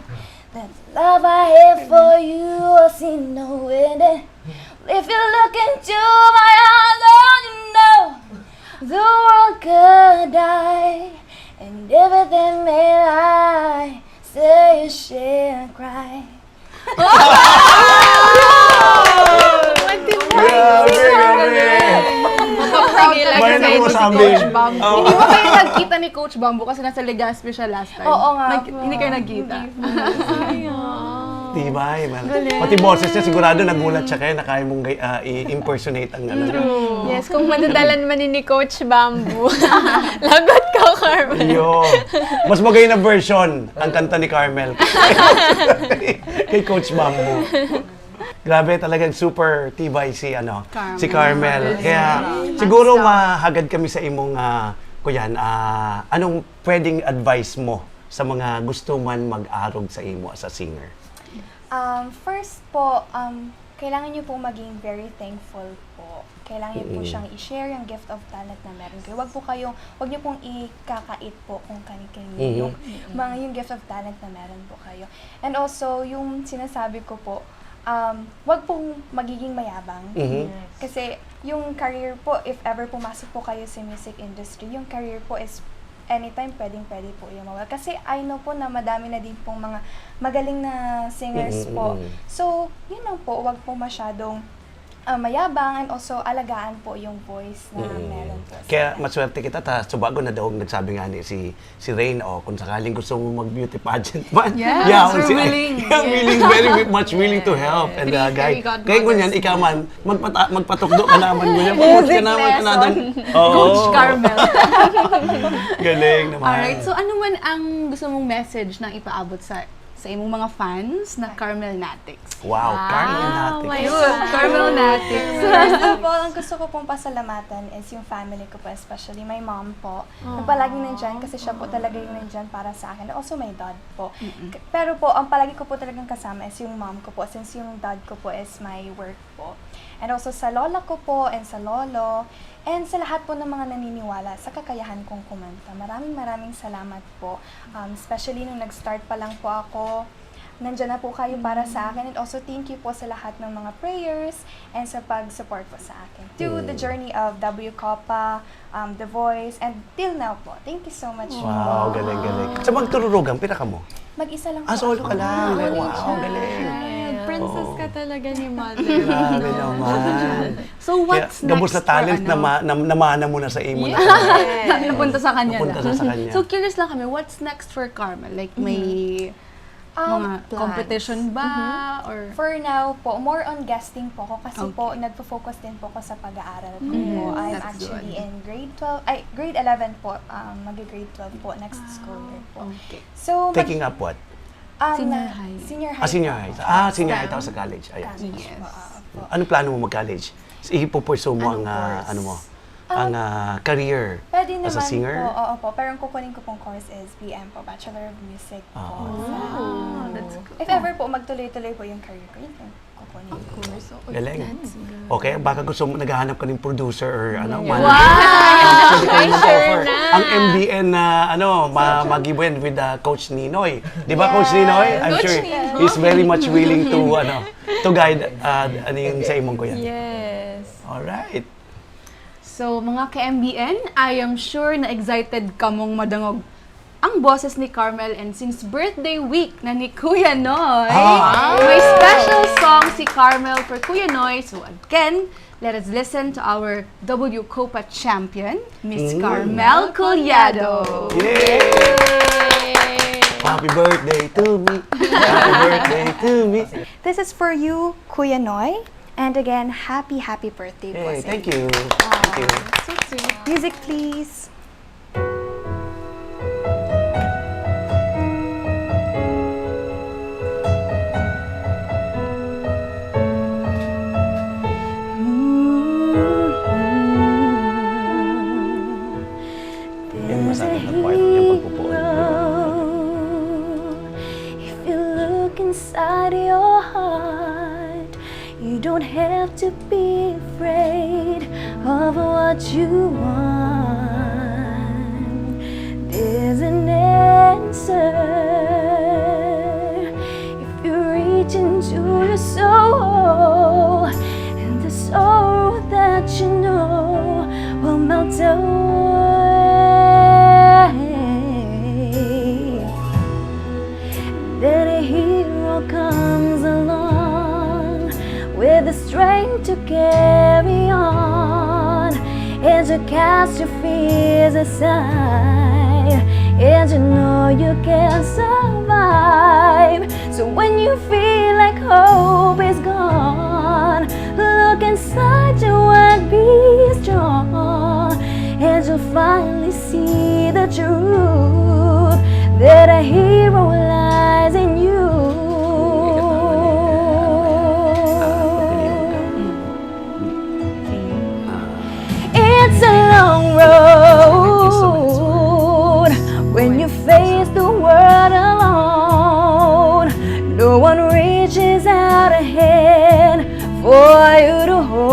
that the love I have for you will see no end? If you look into my eyes, don't you know the world could die and everything may lie. Say a share and cry. Grabe, grabe. Sige lang May sa nagsasabi. Coach Bamboo. Oo. Hindi ba kayo nagkita ni Coach Bamboo kasi nasa Legazpi siya last time? Oo nga Nag- po. Hindi kayo nagkita? Tibay, man. Pati boses niya, sigurado nagulat siya kaya na kaya mong gay- ah, i-impersonate ang ano. Yes, kung madadalan man ni Coach Bamboo. Lagot ka, Carmen. Yo. Mas magayon na version ang kanta ni Carmel kay Coach Bamboo. Grabe, talagang super tibay si ano, Carmel. si Carmel. Kaya Yes. siguro mahagad kami sa imong ah, kuyan, ah, anong pwedeng advice mo sa mga gusto man mag-arog sa imo as a singer? Um, first po, um, kailangan niyo po maging very thankful po. Kailangan niyo po Mm. siyang i-share yung gift of talent na meron kayo. Wag po kayong, wag niyo pong ikakait po kung kani-kani Mhm. yung mga yung gift of talent na meron po kayo. And also, yung sinasabi ko po, um, wag pong magiging mayabang. Mhm. Kasi yung career po, if ever pumasok po kayo sa music industry, yung career po is anytime pwedeng-pwede po yung mawala. Kasi I know po na madami na din pong mga magaling na singers Mm, po. mm. So, yun lang po, wag po masyadong ah, mayabang and also alagaan po yung voice na Mm. meron po. Kaya maswerte kita ta subago na daw nagsabi nga ni si si Rain, oh, kung sakaling gusto mo mag beauty pageant man. Yes, yeah, we're si- willing. Yeah, willing, very wi- much willing to help. And uh, Three guy, fairy godmothers. Kaya ngunyan, ikaw man, magpata- magpatukdo ka naman ngunyan. Pumunta ka naman ka natin. Oo. Coach Carmel. Galing naman. Alright, so ano man ang gusto mong message na ipaabot sa sa imong mga fans na Carmel Natics? Wow, Carmel Natics. Yun, Carmel Natics. First of all, ang gusto ko pong pasalamatan is yung family ko po, especially my mom po. Na palaging nandyan kasi siya po talaga yung nandyan para sa akin. Also my dad po. K- Pero po, ang palagi ko po talagang kasama is yung mom ko po since yung dad ko po is my work po. And also sa lola ko po and sa lolo and sa lahat po ng mga naniniwala sa kakayahan kong kumanta. Maraming maraming salamat po. Um, especially nung nag-start pa lang po ako, nandyan na po kayo para sa akin. And also thank you po sa lahat ng mga prayers and sa pag-support po sa akin. Through the journey of W Copa, um, The Voice, and till now po. Thank you so much Wow, po. galing, galing. Sa magtururugang, pira ka mo? Mag-isa lang Ah, po solo ako. ka lang. Only Wow, child. galing. Princess ka talaga ni mother. Grabe naman. So what's Kaya, gabos next na talent for, na, ano? ma- na namana mo na sa imo na. Napunta sa kanya Napunta na. na sa kanya. So curious lang kami, what's next for Carmel? Like may Um, mga plans. Competition ba? Or For now po, more on guesting po ako kasi Okay. po nagfo-focus din po ako sa pag-aaral ko Mm, po. I'm that's actually good. in grade twelve, ay grade eleven po, um, mag-grade twelve po next school year po. Okay. So, mag- Taking up what? um, Senior na- high. Senior high. Ah, senior po. high. Ah, senior high tao sa college. Ayan. College Yes. po, ah, po. Ano plano mo mag-college? Ipupursue mo ang Anong ah, course? ano mo? ang, ah, career Pwede as a naman singer? Po, oo po. Pero ang kukunin ko pong course is B M po, Bachelor of Music po. Ah. Sa- Oh, that's good. If ever po, magtuloy-tuloy po yung career ko, yun yung kukunin Of ko. Course. So, Galing. That's good. Okay, baka gusto mo, naghahanap ka ng producer or ano, Yeah. manager. Wow! Pwede kayo Sure mag-offer. na. Ang M B N na, ano, ma- mag-blend with uh, Coach Ninoy. Di ba, Coach Yeah. Ninoy? I'm Coach sure Ninoy. he's very much willing to, ano, to guide uh, ano yung sa imong kuya. Yes. Alright. So, mga ka-M B N, I am sure na excited kamong madangog ang boses ni Carmel, and since birthday week na ni Kuya Noy, Ah. may special song si Carmel for Kuya Noy. So again, let us listen to our W Copa champion, Miss Mm. Carmel Collado. Yay! Happy birthday to me. Happy birthday to me. This is for you, Kuya Noy. And again, happy, happy birthday po Hey, sa thank inyo. you. Thank you. So sweet. Music, please. Yan, masakit na part, yung pagpupuon. If you look inside your heart, you don't have to be afraid of what you want. There's an answer. If you reach into your soul, and the sorrow that you know will melt away. Then a hero comes along with the strength to carry on. And you cast your fears aside, and you know you can survive. So when you feel like hope is gone, look inside you and be strong, and you'll finally see the truth that a hero lies in you. It's a long road when you face the world alone. No one reaches out a hand for you to hold.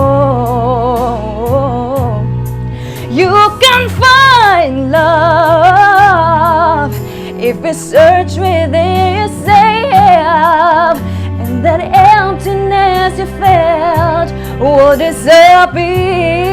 You can find love if you search within yourself, and that emptiness you felt will disappear.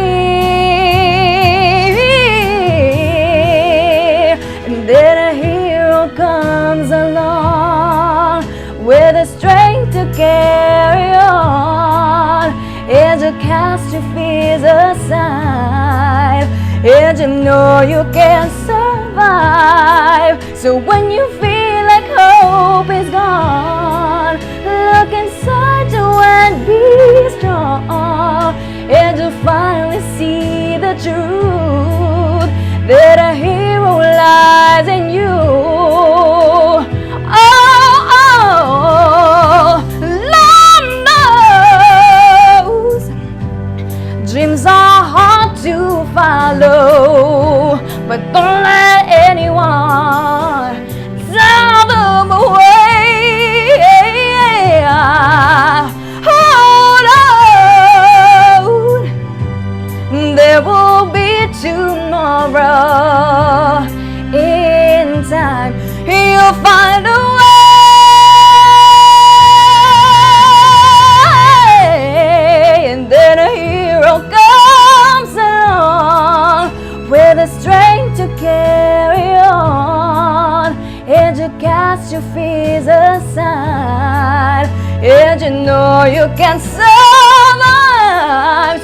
And then a hero comes along with the strength to carry on. And you cast your fears aside, and you know you can survive. So when you feel like hope is gone, look inside you and be strong, and you'll finally see the truth that a hero lies in you. Oh, oh, Lord knows dreams are hard to follow, but don't let anyone tell them away. Hold on, there will be tomorrow. In time, you'll find a way. And then a hero comes along with the strength to carry on. And you cast your fears aside, and you know you can survive.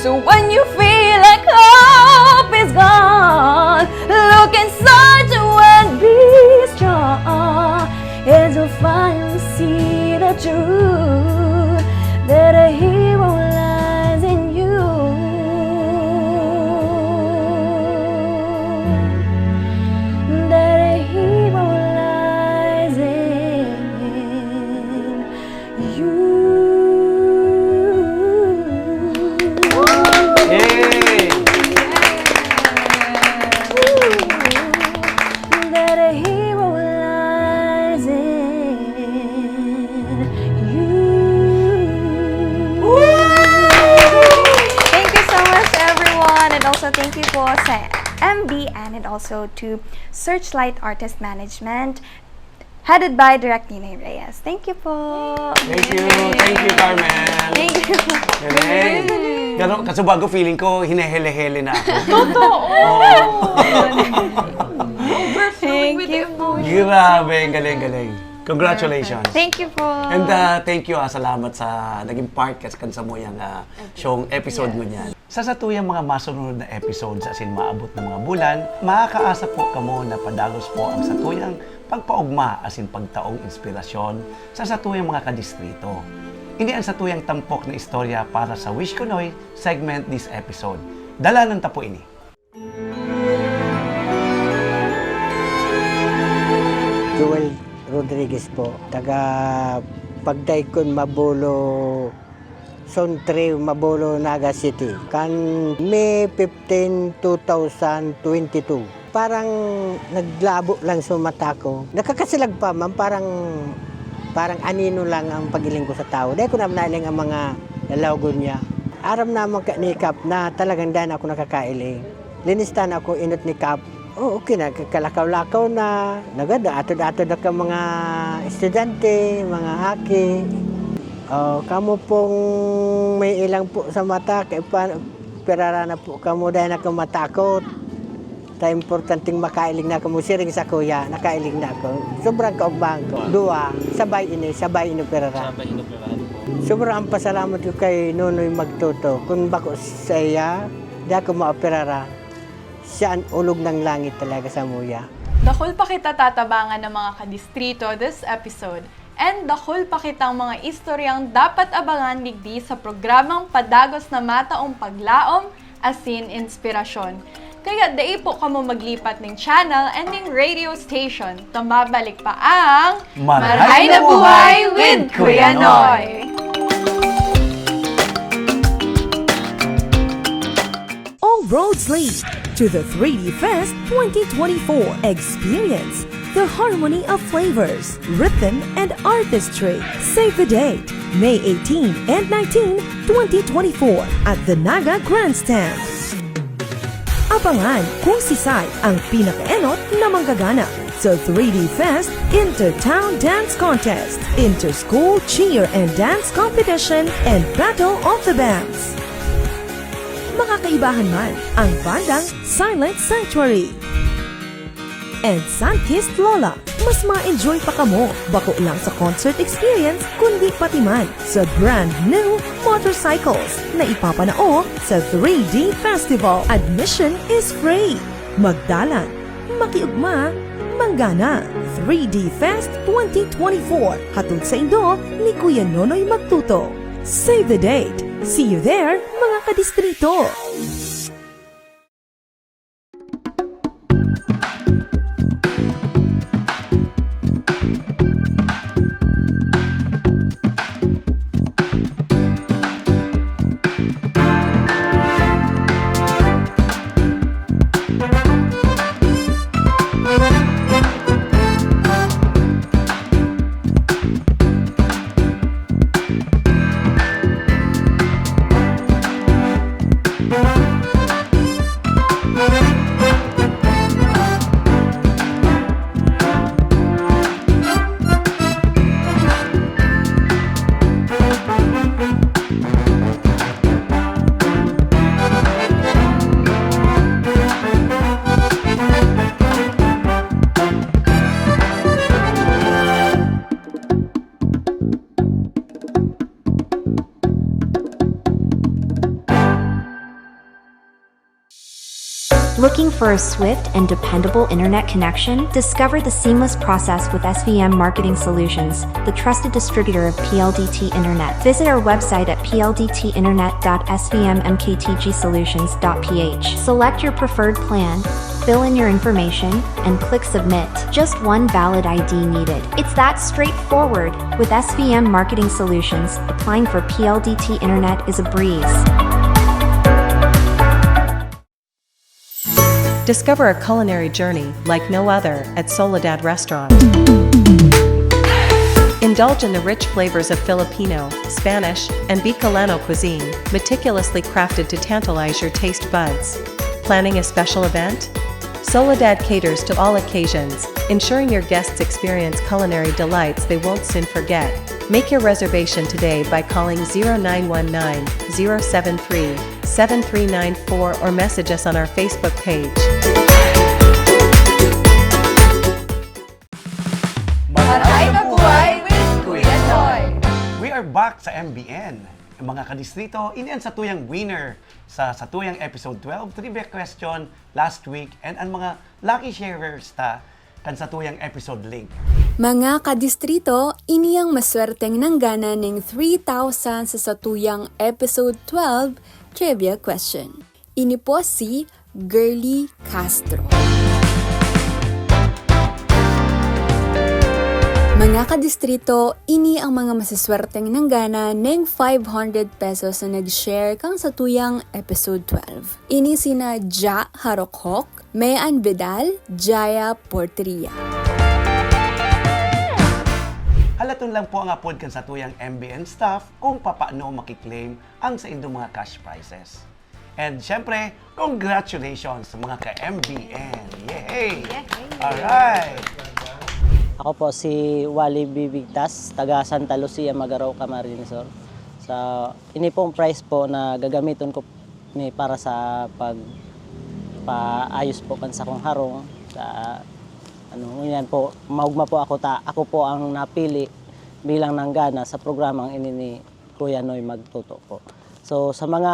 So when you feel like hope is gone, look inside you and be strong, and you'll finally see the truth that a hero lies in you. That a hero lies in you. Yay! So to Searchlight Artist Management, headed by Direk Ninoy Reyes. Thank you po. Thank you. Thank you, Carmen. Thank you. Galing. Gano'n, kaso bago feeling ko, hinehele-hele na ako. Totoo! Thank you po. Grabe, ang galing-galing. Congratulations. Thank you po. And uh, thank you, ah, salamat sa naging part ka kan samuyang uh, showng episode mo niyan. Sa satuyang mga masunod na episodes asin maabot na mga bulan, makakaasa po kamo na padagos po ang satuyang pagpaogma asin pagtaong inspirasyon sa satuyang mga kadistrito. Ini ang satuyang tampok na istorya para sa Wish Ko Noy segment this episode. Dalanan ta po ini. Joel Rodriguez po, taga Pagdaykon, Mabolo, Zone three, Mabolo, Naga City. Kan May fifteen, two thousand twenty-two, parang naglabo lang sa mata ko. Nakakasilag pa man, parang, parang anino lang ang pag-iling ko sa tao. Dai ko naman nailing ang mga lalawagon niya. Aram naman ka ni Kap na talagang dai na ako nakakailing. Linistan ako, inot ni Kap. Oh, okay na, kakalakaw-lakaw na. Nagada, atod-atod na ka mga estudyante, mga aki. Oh, kamo pong may ilang po sa mata, kay pa, perara na po kamo, dahil na kamo matakot. Ta importanteng makailing na kamo, siring sa kuya, nakailing na ako. Sobrang kaugmahan ko. Duwa, sabay ini, sabay inoperaran. Sabay inoperahan po. Sobrang ang pasalamat ko kay Nonoy Magtuto. Kung bako sa iya, di ako maoperaran. Siya ang ulog ng langit talaga sa muya. Dakul pa kita tatabangan ng mga kadistrito this episode. And dakul pa kitang mga istoryang dapat abangan digdi sa programang padagos na mataong paglaom asin inspirasyon. Kaya dai po kamo maglipat ning channel and ning radio station. Ta mabalik pa ang Maray na Buhay with Kuya Noy! All roads lead to the three D Fest twenty twenty-four. Experience the harmony of flavors, rhythm, and artistry. Save the date, May eighteen and nineteen, twenty twenty-four, at the Naga Grandstand. Abangan kung sisay ang pinakaenot na manggagana sa three D Fest Intertown Dance Contest, Inter-School Cheer and Dance Competition, and Battle of the Bands. Makakaibahan man ang bandang Silent Sanctuary and Sunkissed Lola. Mas ma-enjoy pa kamo, bako lang sa concert experience, kundi pati man sa brand new motorcycles na ipapanao sa three D Festival. Admission is free. Magdalan, makiugma, manggana. Three D Fest twenty twenty-four, hatod saindo ni Kuya Nonoy Magtuto. Save the date. See you there, mga kadistrito! Looking for a swift and dependable internet connection? Discover the seamless process with S V M Marketing Solutions, the trusted distributor of P L D T Internet. Visit our website at P L D T internet dot S V M M K T G solutions dot P H. Select your preferred plan, fill in your information, and click submit. Just one valid I D needed. It's that straightforward. With S V M Marketing Solutions, applying for P L D T Internet is a breeze. Discover a culinary journey like no other at Soledad Restaurant. Indulge in the rich flavors of Filipino, Spanish, and Bicolano cuisine, meticulously crafted to tantalize your taste buds. Planning a special event? Soledad caters to all occasions, ensuring your guests experience culinary delights they won't soon forget. Make your reservation today by calling zero nine one nine, zero seven three, seven three nine four or message us on our Facebook page. Maray na buhay with Kuya Noy! We are back sa M B N. Mga kadistrito, ini ang satuyang winner sa satuyang episode twelve trivia question last week and ang mga lucky sharers ta kan satuyang episode link. Mga kadistrito, ini ang maswerteng nanggana ning three thousand sa satuyang episode twelve trivia question. Ini po si Girly Castro. Mga kadistrito, ini ang mga masiswerteng nanggana ning five hundred pesos na nag-share kan satuyang episode twelve. Ini sina Ja Harokhok, Mean Vidal, Jaya Porteria. Halaton lang po ang apod kan satuyang M B N staff kung papaano makiklaim ang saindong mga cash prizes. And syempre, congratulations sa mga ka-M B N! Yay! Alright! Ako po si Wally Bibigtas, taga Santa Lucia, Magarao, Camarines Sur. Sa ini pong prize po na gagamiton ko ni para sa pag paayos po kan sakong harong sa ano, yan po, maugma po ako ta, ako po ang napili bilang nanggana sa programang ini ni Kuya Noy Magtuto po. So sa mga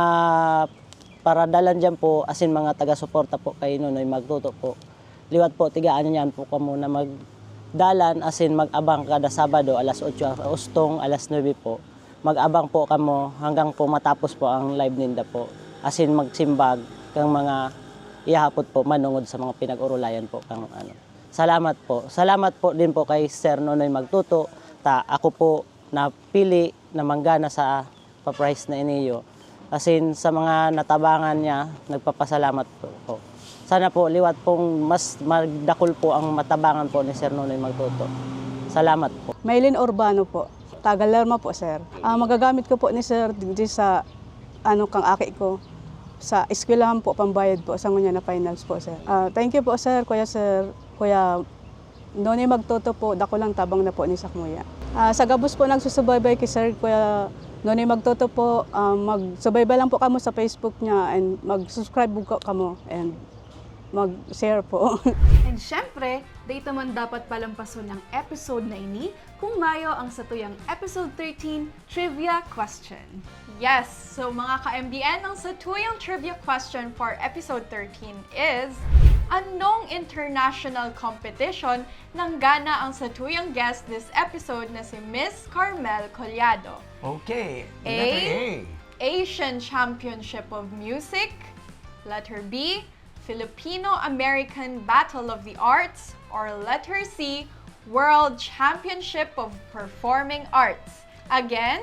paradalan diyan po, asin mga taga-suporta po kay Nonoy Magtuto po, liwat po tigaan niyan po kamo na magdalan asin mag-abang kada Sabado alas otso ustong alas nuebe po. Mag-abang po kamo hanggang po matapos po ang live ninda po. Asin magsimbag kang mga ihapot po manungod sa mga pinag-orolayan po kang ano. Salamat po. Salamat po din po kay Sir Nonoy Magtuto ta ako po napili na manggana sa pa-prize na iniyo. Asin sa mga natabangan niya, nagpapasalamat po ako. Sana po liwat pong mas magdakul po ang matabangan po ni Sir Nonoy Magtuto. Salamat po. Maylin Urbano po. Taga Lerma po, sir. Ah, magagamit ko po ni sir di sa ano kang aki ko sa eskwelahan po, pambayad po sa ngunya na finals po, sir. Ah, thank you po, sir, Kuya Sir, Kuya Nonoy Magtuto po, dakulang tabang na po ni sa kuya. Ah, sa gabos po nagsusubaybay kay Sir Kuya Nonoy Magtuto po, ah, magsubaybay lang po kamo sa Facebook niya and mag-subscribe po kamo and mag-share po. And syempre, dito man dapat palampason ang episode na ini kung mayo ang satuyang episode thirteen trivia question. Yes, so mga ka-M B N, ang satuyang trivia question for episode thirteen is, anong international competition nanggana ang satuyang guest this episode na si Miss Carmel Collado? Okay, A, letter A. Asian Championship of Music. Letter B, Filipino-American Battle of the Arts. Or letter C, World Championship of Performing Arts. Again,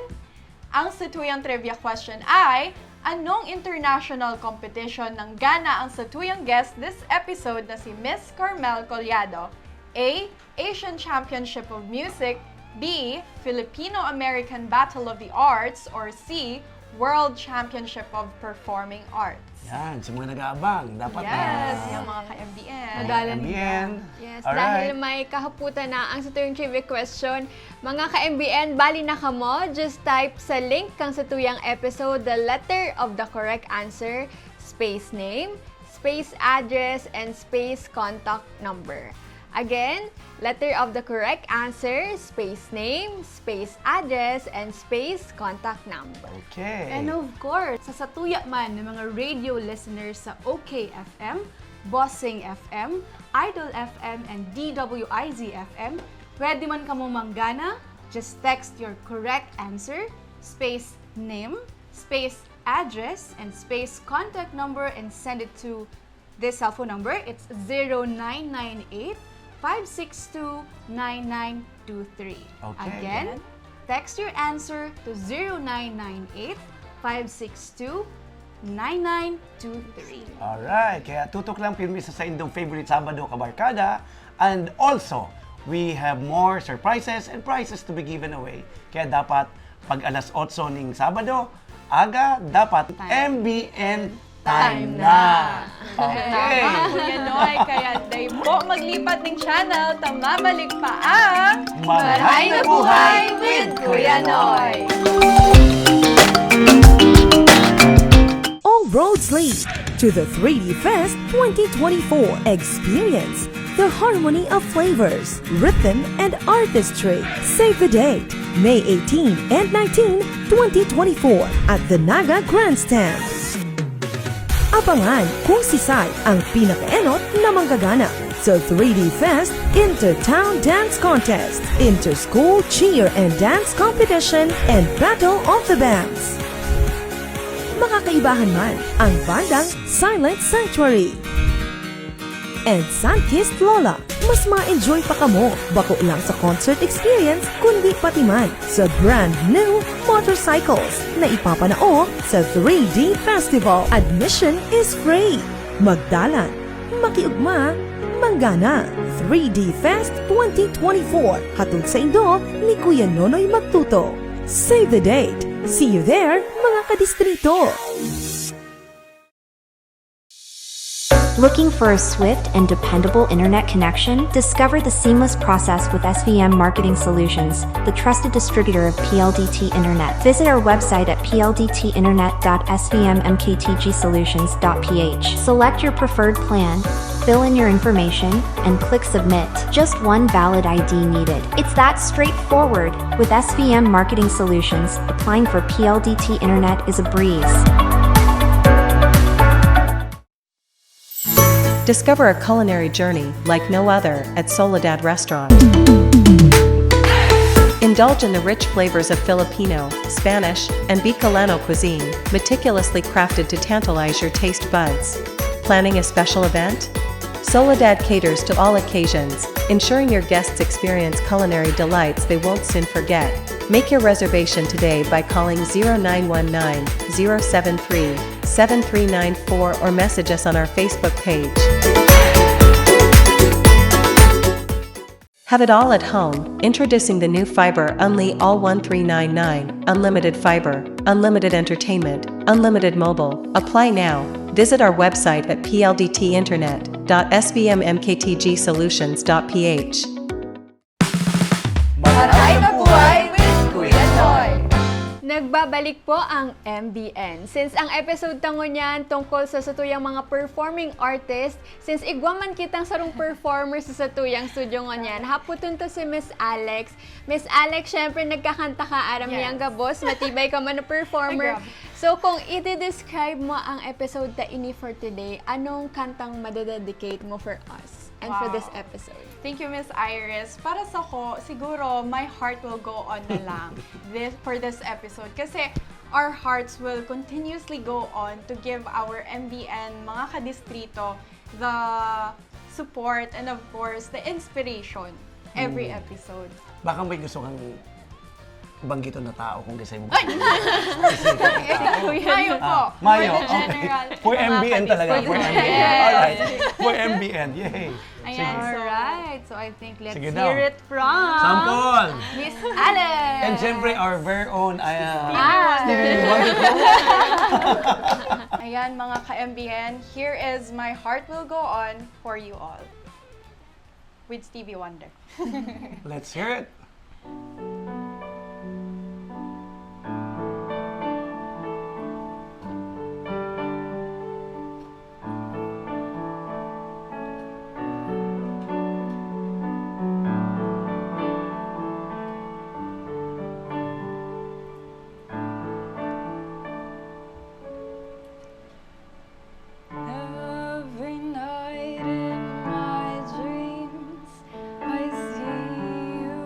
ang satuyang trivia question ay, anong international competition nanggana ang satuyang guest this episode na si Miss Carmel Collado? A, Asian Championship of Music. B, Filipino-American Battle of the Arts. Or C, World Championship of Performing Arts. Yan, sa mga nag-aabang, dapat Yes, na yung mga ka-M B N. Madalan M B N. Yes, Alright. Dahil may kahaputan na ang satuyang trivia question, mga ka-M B N, bali na kamo, just type sa link kang satuyang episode the letter of the correct answer, space name, space address, and space contact number. Again, letter of the correct answer, space name, space address, and space contact number. Okay. And of course, sa satuya man ng mga radio listeners sa O K F M, Bossing F M, Idol F M, and D W I Z F M, pwede man kamo manggana. Just text your correct answer, space name, space address, and space contact number and send it to this cell phone number. It's zero nine nine eight, five six two, nine nine two three. Okay. Again, text your answer to zero nine nine eight, five six two, nine nine two three. Alright, kaya tutok lang pirmi sa saindong favorite Sabado, kabarkada. And also, we have more surprises and prizes to be given away. Kaya dapat pag alas otso ning Sabado, aga, dapat M B N Time na! Okay! Tama, Kuya Noy. Kaya dai po maglipat ning channel, ta mabalik pa ang Maray na Buhay with Kuya Noy! All roads lead to the three D Fest twenty twenty-four. Experience the harmony of flavors, rhythm, and artistry. Save the date, May eighteen and nineteen, twenty twenty-four, at the Naga Grandstand. Abangan kung sisay ang pinakaenot na manggagana sa three D Fest Intertown Dance Contest, Interschool Cheer and Dance Competition, and Battle of the Bands. Makakaibahan man ang bandang Silent Sanctuary and Sunkissed Lola. Mas ma-enjoy pa kamo, bako lang sa concert experience, kundi pati man sa brand new motorcycles na ipapanao sa three D Festival. Admission is free. Magdalan, makiugma, manggana. Three D Fest twenty twenty-four, hatod saindo ni Kuya Nonoy Magtuto. Save the date! See you there, mga kadistrito! Looking for a swift and dependable internet connection? Discover the seamless process with S V M Marketing Solutions, the trusted distributor of P L D T Internet. Visit our website at P L D T internet dot S V M M K T G solutions dot P H. Select your preferred plan, fill in your information, and click submit. Just one valid I D needed. It's that straightforward. With S V M Marketing Solutions, applying for P L D T Internet is a breeze. Discover a culinary journey like no other at Soledad Restaurant. Indulge in the rich flavors of Filipino, Spanish, and Bicolano cuisine, meticulously crafted to tantalize your taste buds. Planning a special event? Soledad caters to all occasions, ensuring your guests experience culinary delights they won't soon forget. Make your reservation today by calling zero nine one nine, zero seven three, seven three nine four or message us on our Facebook page. Have it all at home. Introducing the new Fiber Unli All one three nine nine, unlimited fiber, unlimited entertainment, unlimited mobile. Apply now. Visit our website at P L D T internet dot S V M M K T G solutions dot P H. Maray na buhay with Kuya Noy! Nagbabalik po ang M B N. Since ang episode ta ngunyan tungkol sa satuyang mga performing artist, since igwa man kitang sarong performer sa satuyang studio ngunyan, hapoton ta si Miss Alex. Miss Alex, syempre nagkakanta ka, aram Yes. niyang gabos, matibay ka man na performer. Ay, grabe. So, kung i-describe mo ang episode ta ini for today, anong kantang madededicate mo for us and for this Wow. episode? Thank you, Miss Iris. Para sa ko, siguro, My Heart Will Go On na lang this, for this episode. Kasi our hearts will continuously go on to give our M B N, mga kadistrito, the support and, of course, the inspiration every Mm. episode. Baka may gusto kang banggiton na tao kung kisay mo. Ay! Mayo po. Ah, mayo. For the Okay. general, For mga M B N talaga. For For the M B N. Yes. Alright. For M B N. Yay. Ayan, Sige. so, Alright. So, I think let's Sige daw. hear it from Sample! Miss Alex. And syempre, our very own, ah, Stevie Wonder. Stevie Wonder. Ayan, mga ka-M B N, here is My Heart Will Go On for you all. With Stevie Wonder. Let's hear it. Every night in my dreams, I see you.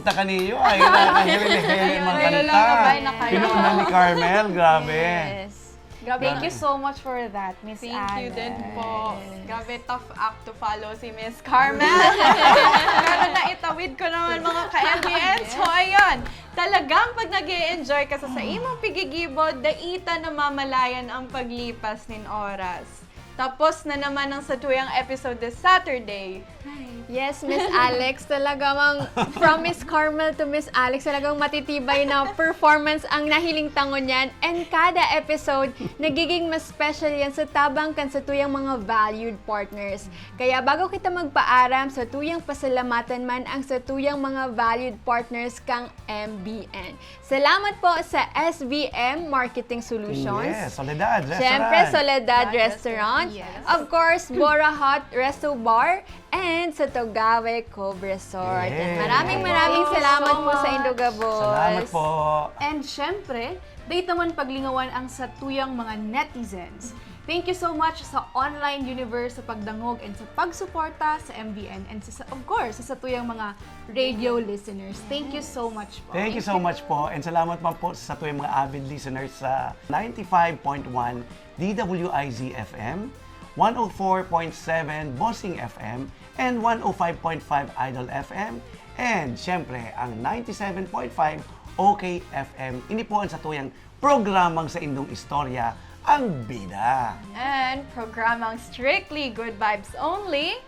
Ta kaniyo, ay, nakakahili-hili Ayun, mga ayun, kanta. kabay na kayo. Pinuna ni Carmel, grabe. Yes. Grabe. Thank you so much for that, Miss Thank you din po. Yes. Grabe, tough act to follow si Miss Carmel. Pero naitawid ko naman, mga ka-M B N. So, ayun. Talagang pag nag enjoy ka sa, sa imong pigigibod, daita namamalayan ang paglipas nin oras. Tapos na naman ang satuyang episode this Saturday. Yes, Miss Alex, talaga mang from Miss Carmel to Miss Alex, talagang matitibay na performance ang nahiling tangon niyan. And kada episode, nagiging mas special yan sa tabang kan satuyang mga valued partners. Kaya bago kita magpaaram, satuyang pasalamatan man ang satuyang mga valued partners kang M B N. Salamat po sa S B M Marketing Solutions. Yes, Soledad Restaurant. Siyempre, Soledad Yes. Restaurant. Yes. Of course, Bora Hot Resto Bar and sa Togawe Cove Resort. Yes. Maraming maraming Thank you salamat so po sa much. Indogabos. Salamat po. And syempre, dai ta man paglingawan ang satuyang mga netizens. Thank you so much sa online universe sa pagdangog and sa pagsuporta sa M B N and sa, of course, sa satuyang mga radio listeners. Thank you so much po. Thank you so much po. And salamat man po sa satuyang mga avid listeners sa ninety-five point one D W I Z F M, one oh four point seven Bossing F M, and one oh five point five Idol F M, and syempre ang ninety-seven point five OK F M. Ini po ang satuyang programang Sa Indong Istorya, ang Bida. And programang Strictly Good Vibes Only.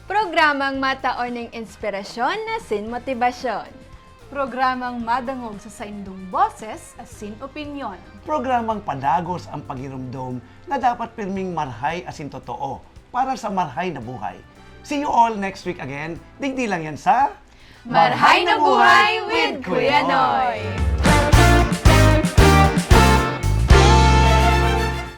Programang mataon ning inspirasyon na sin motibasyon. Programang madangog sa saindong boses asin opinyon. Programang padagos ang pagirumdom na dapat pirming marhay asin totoo para sa marhay na buhay. See you all next week again. Digdi lang yan sa Marhay na Buhay with Kuya Noy.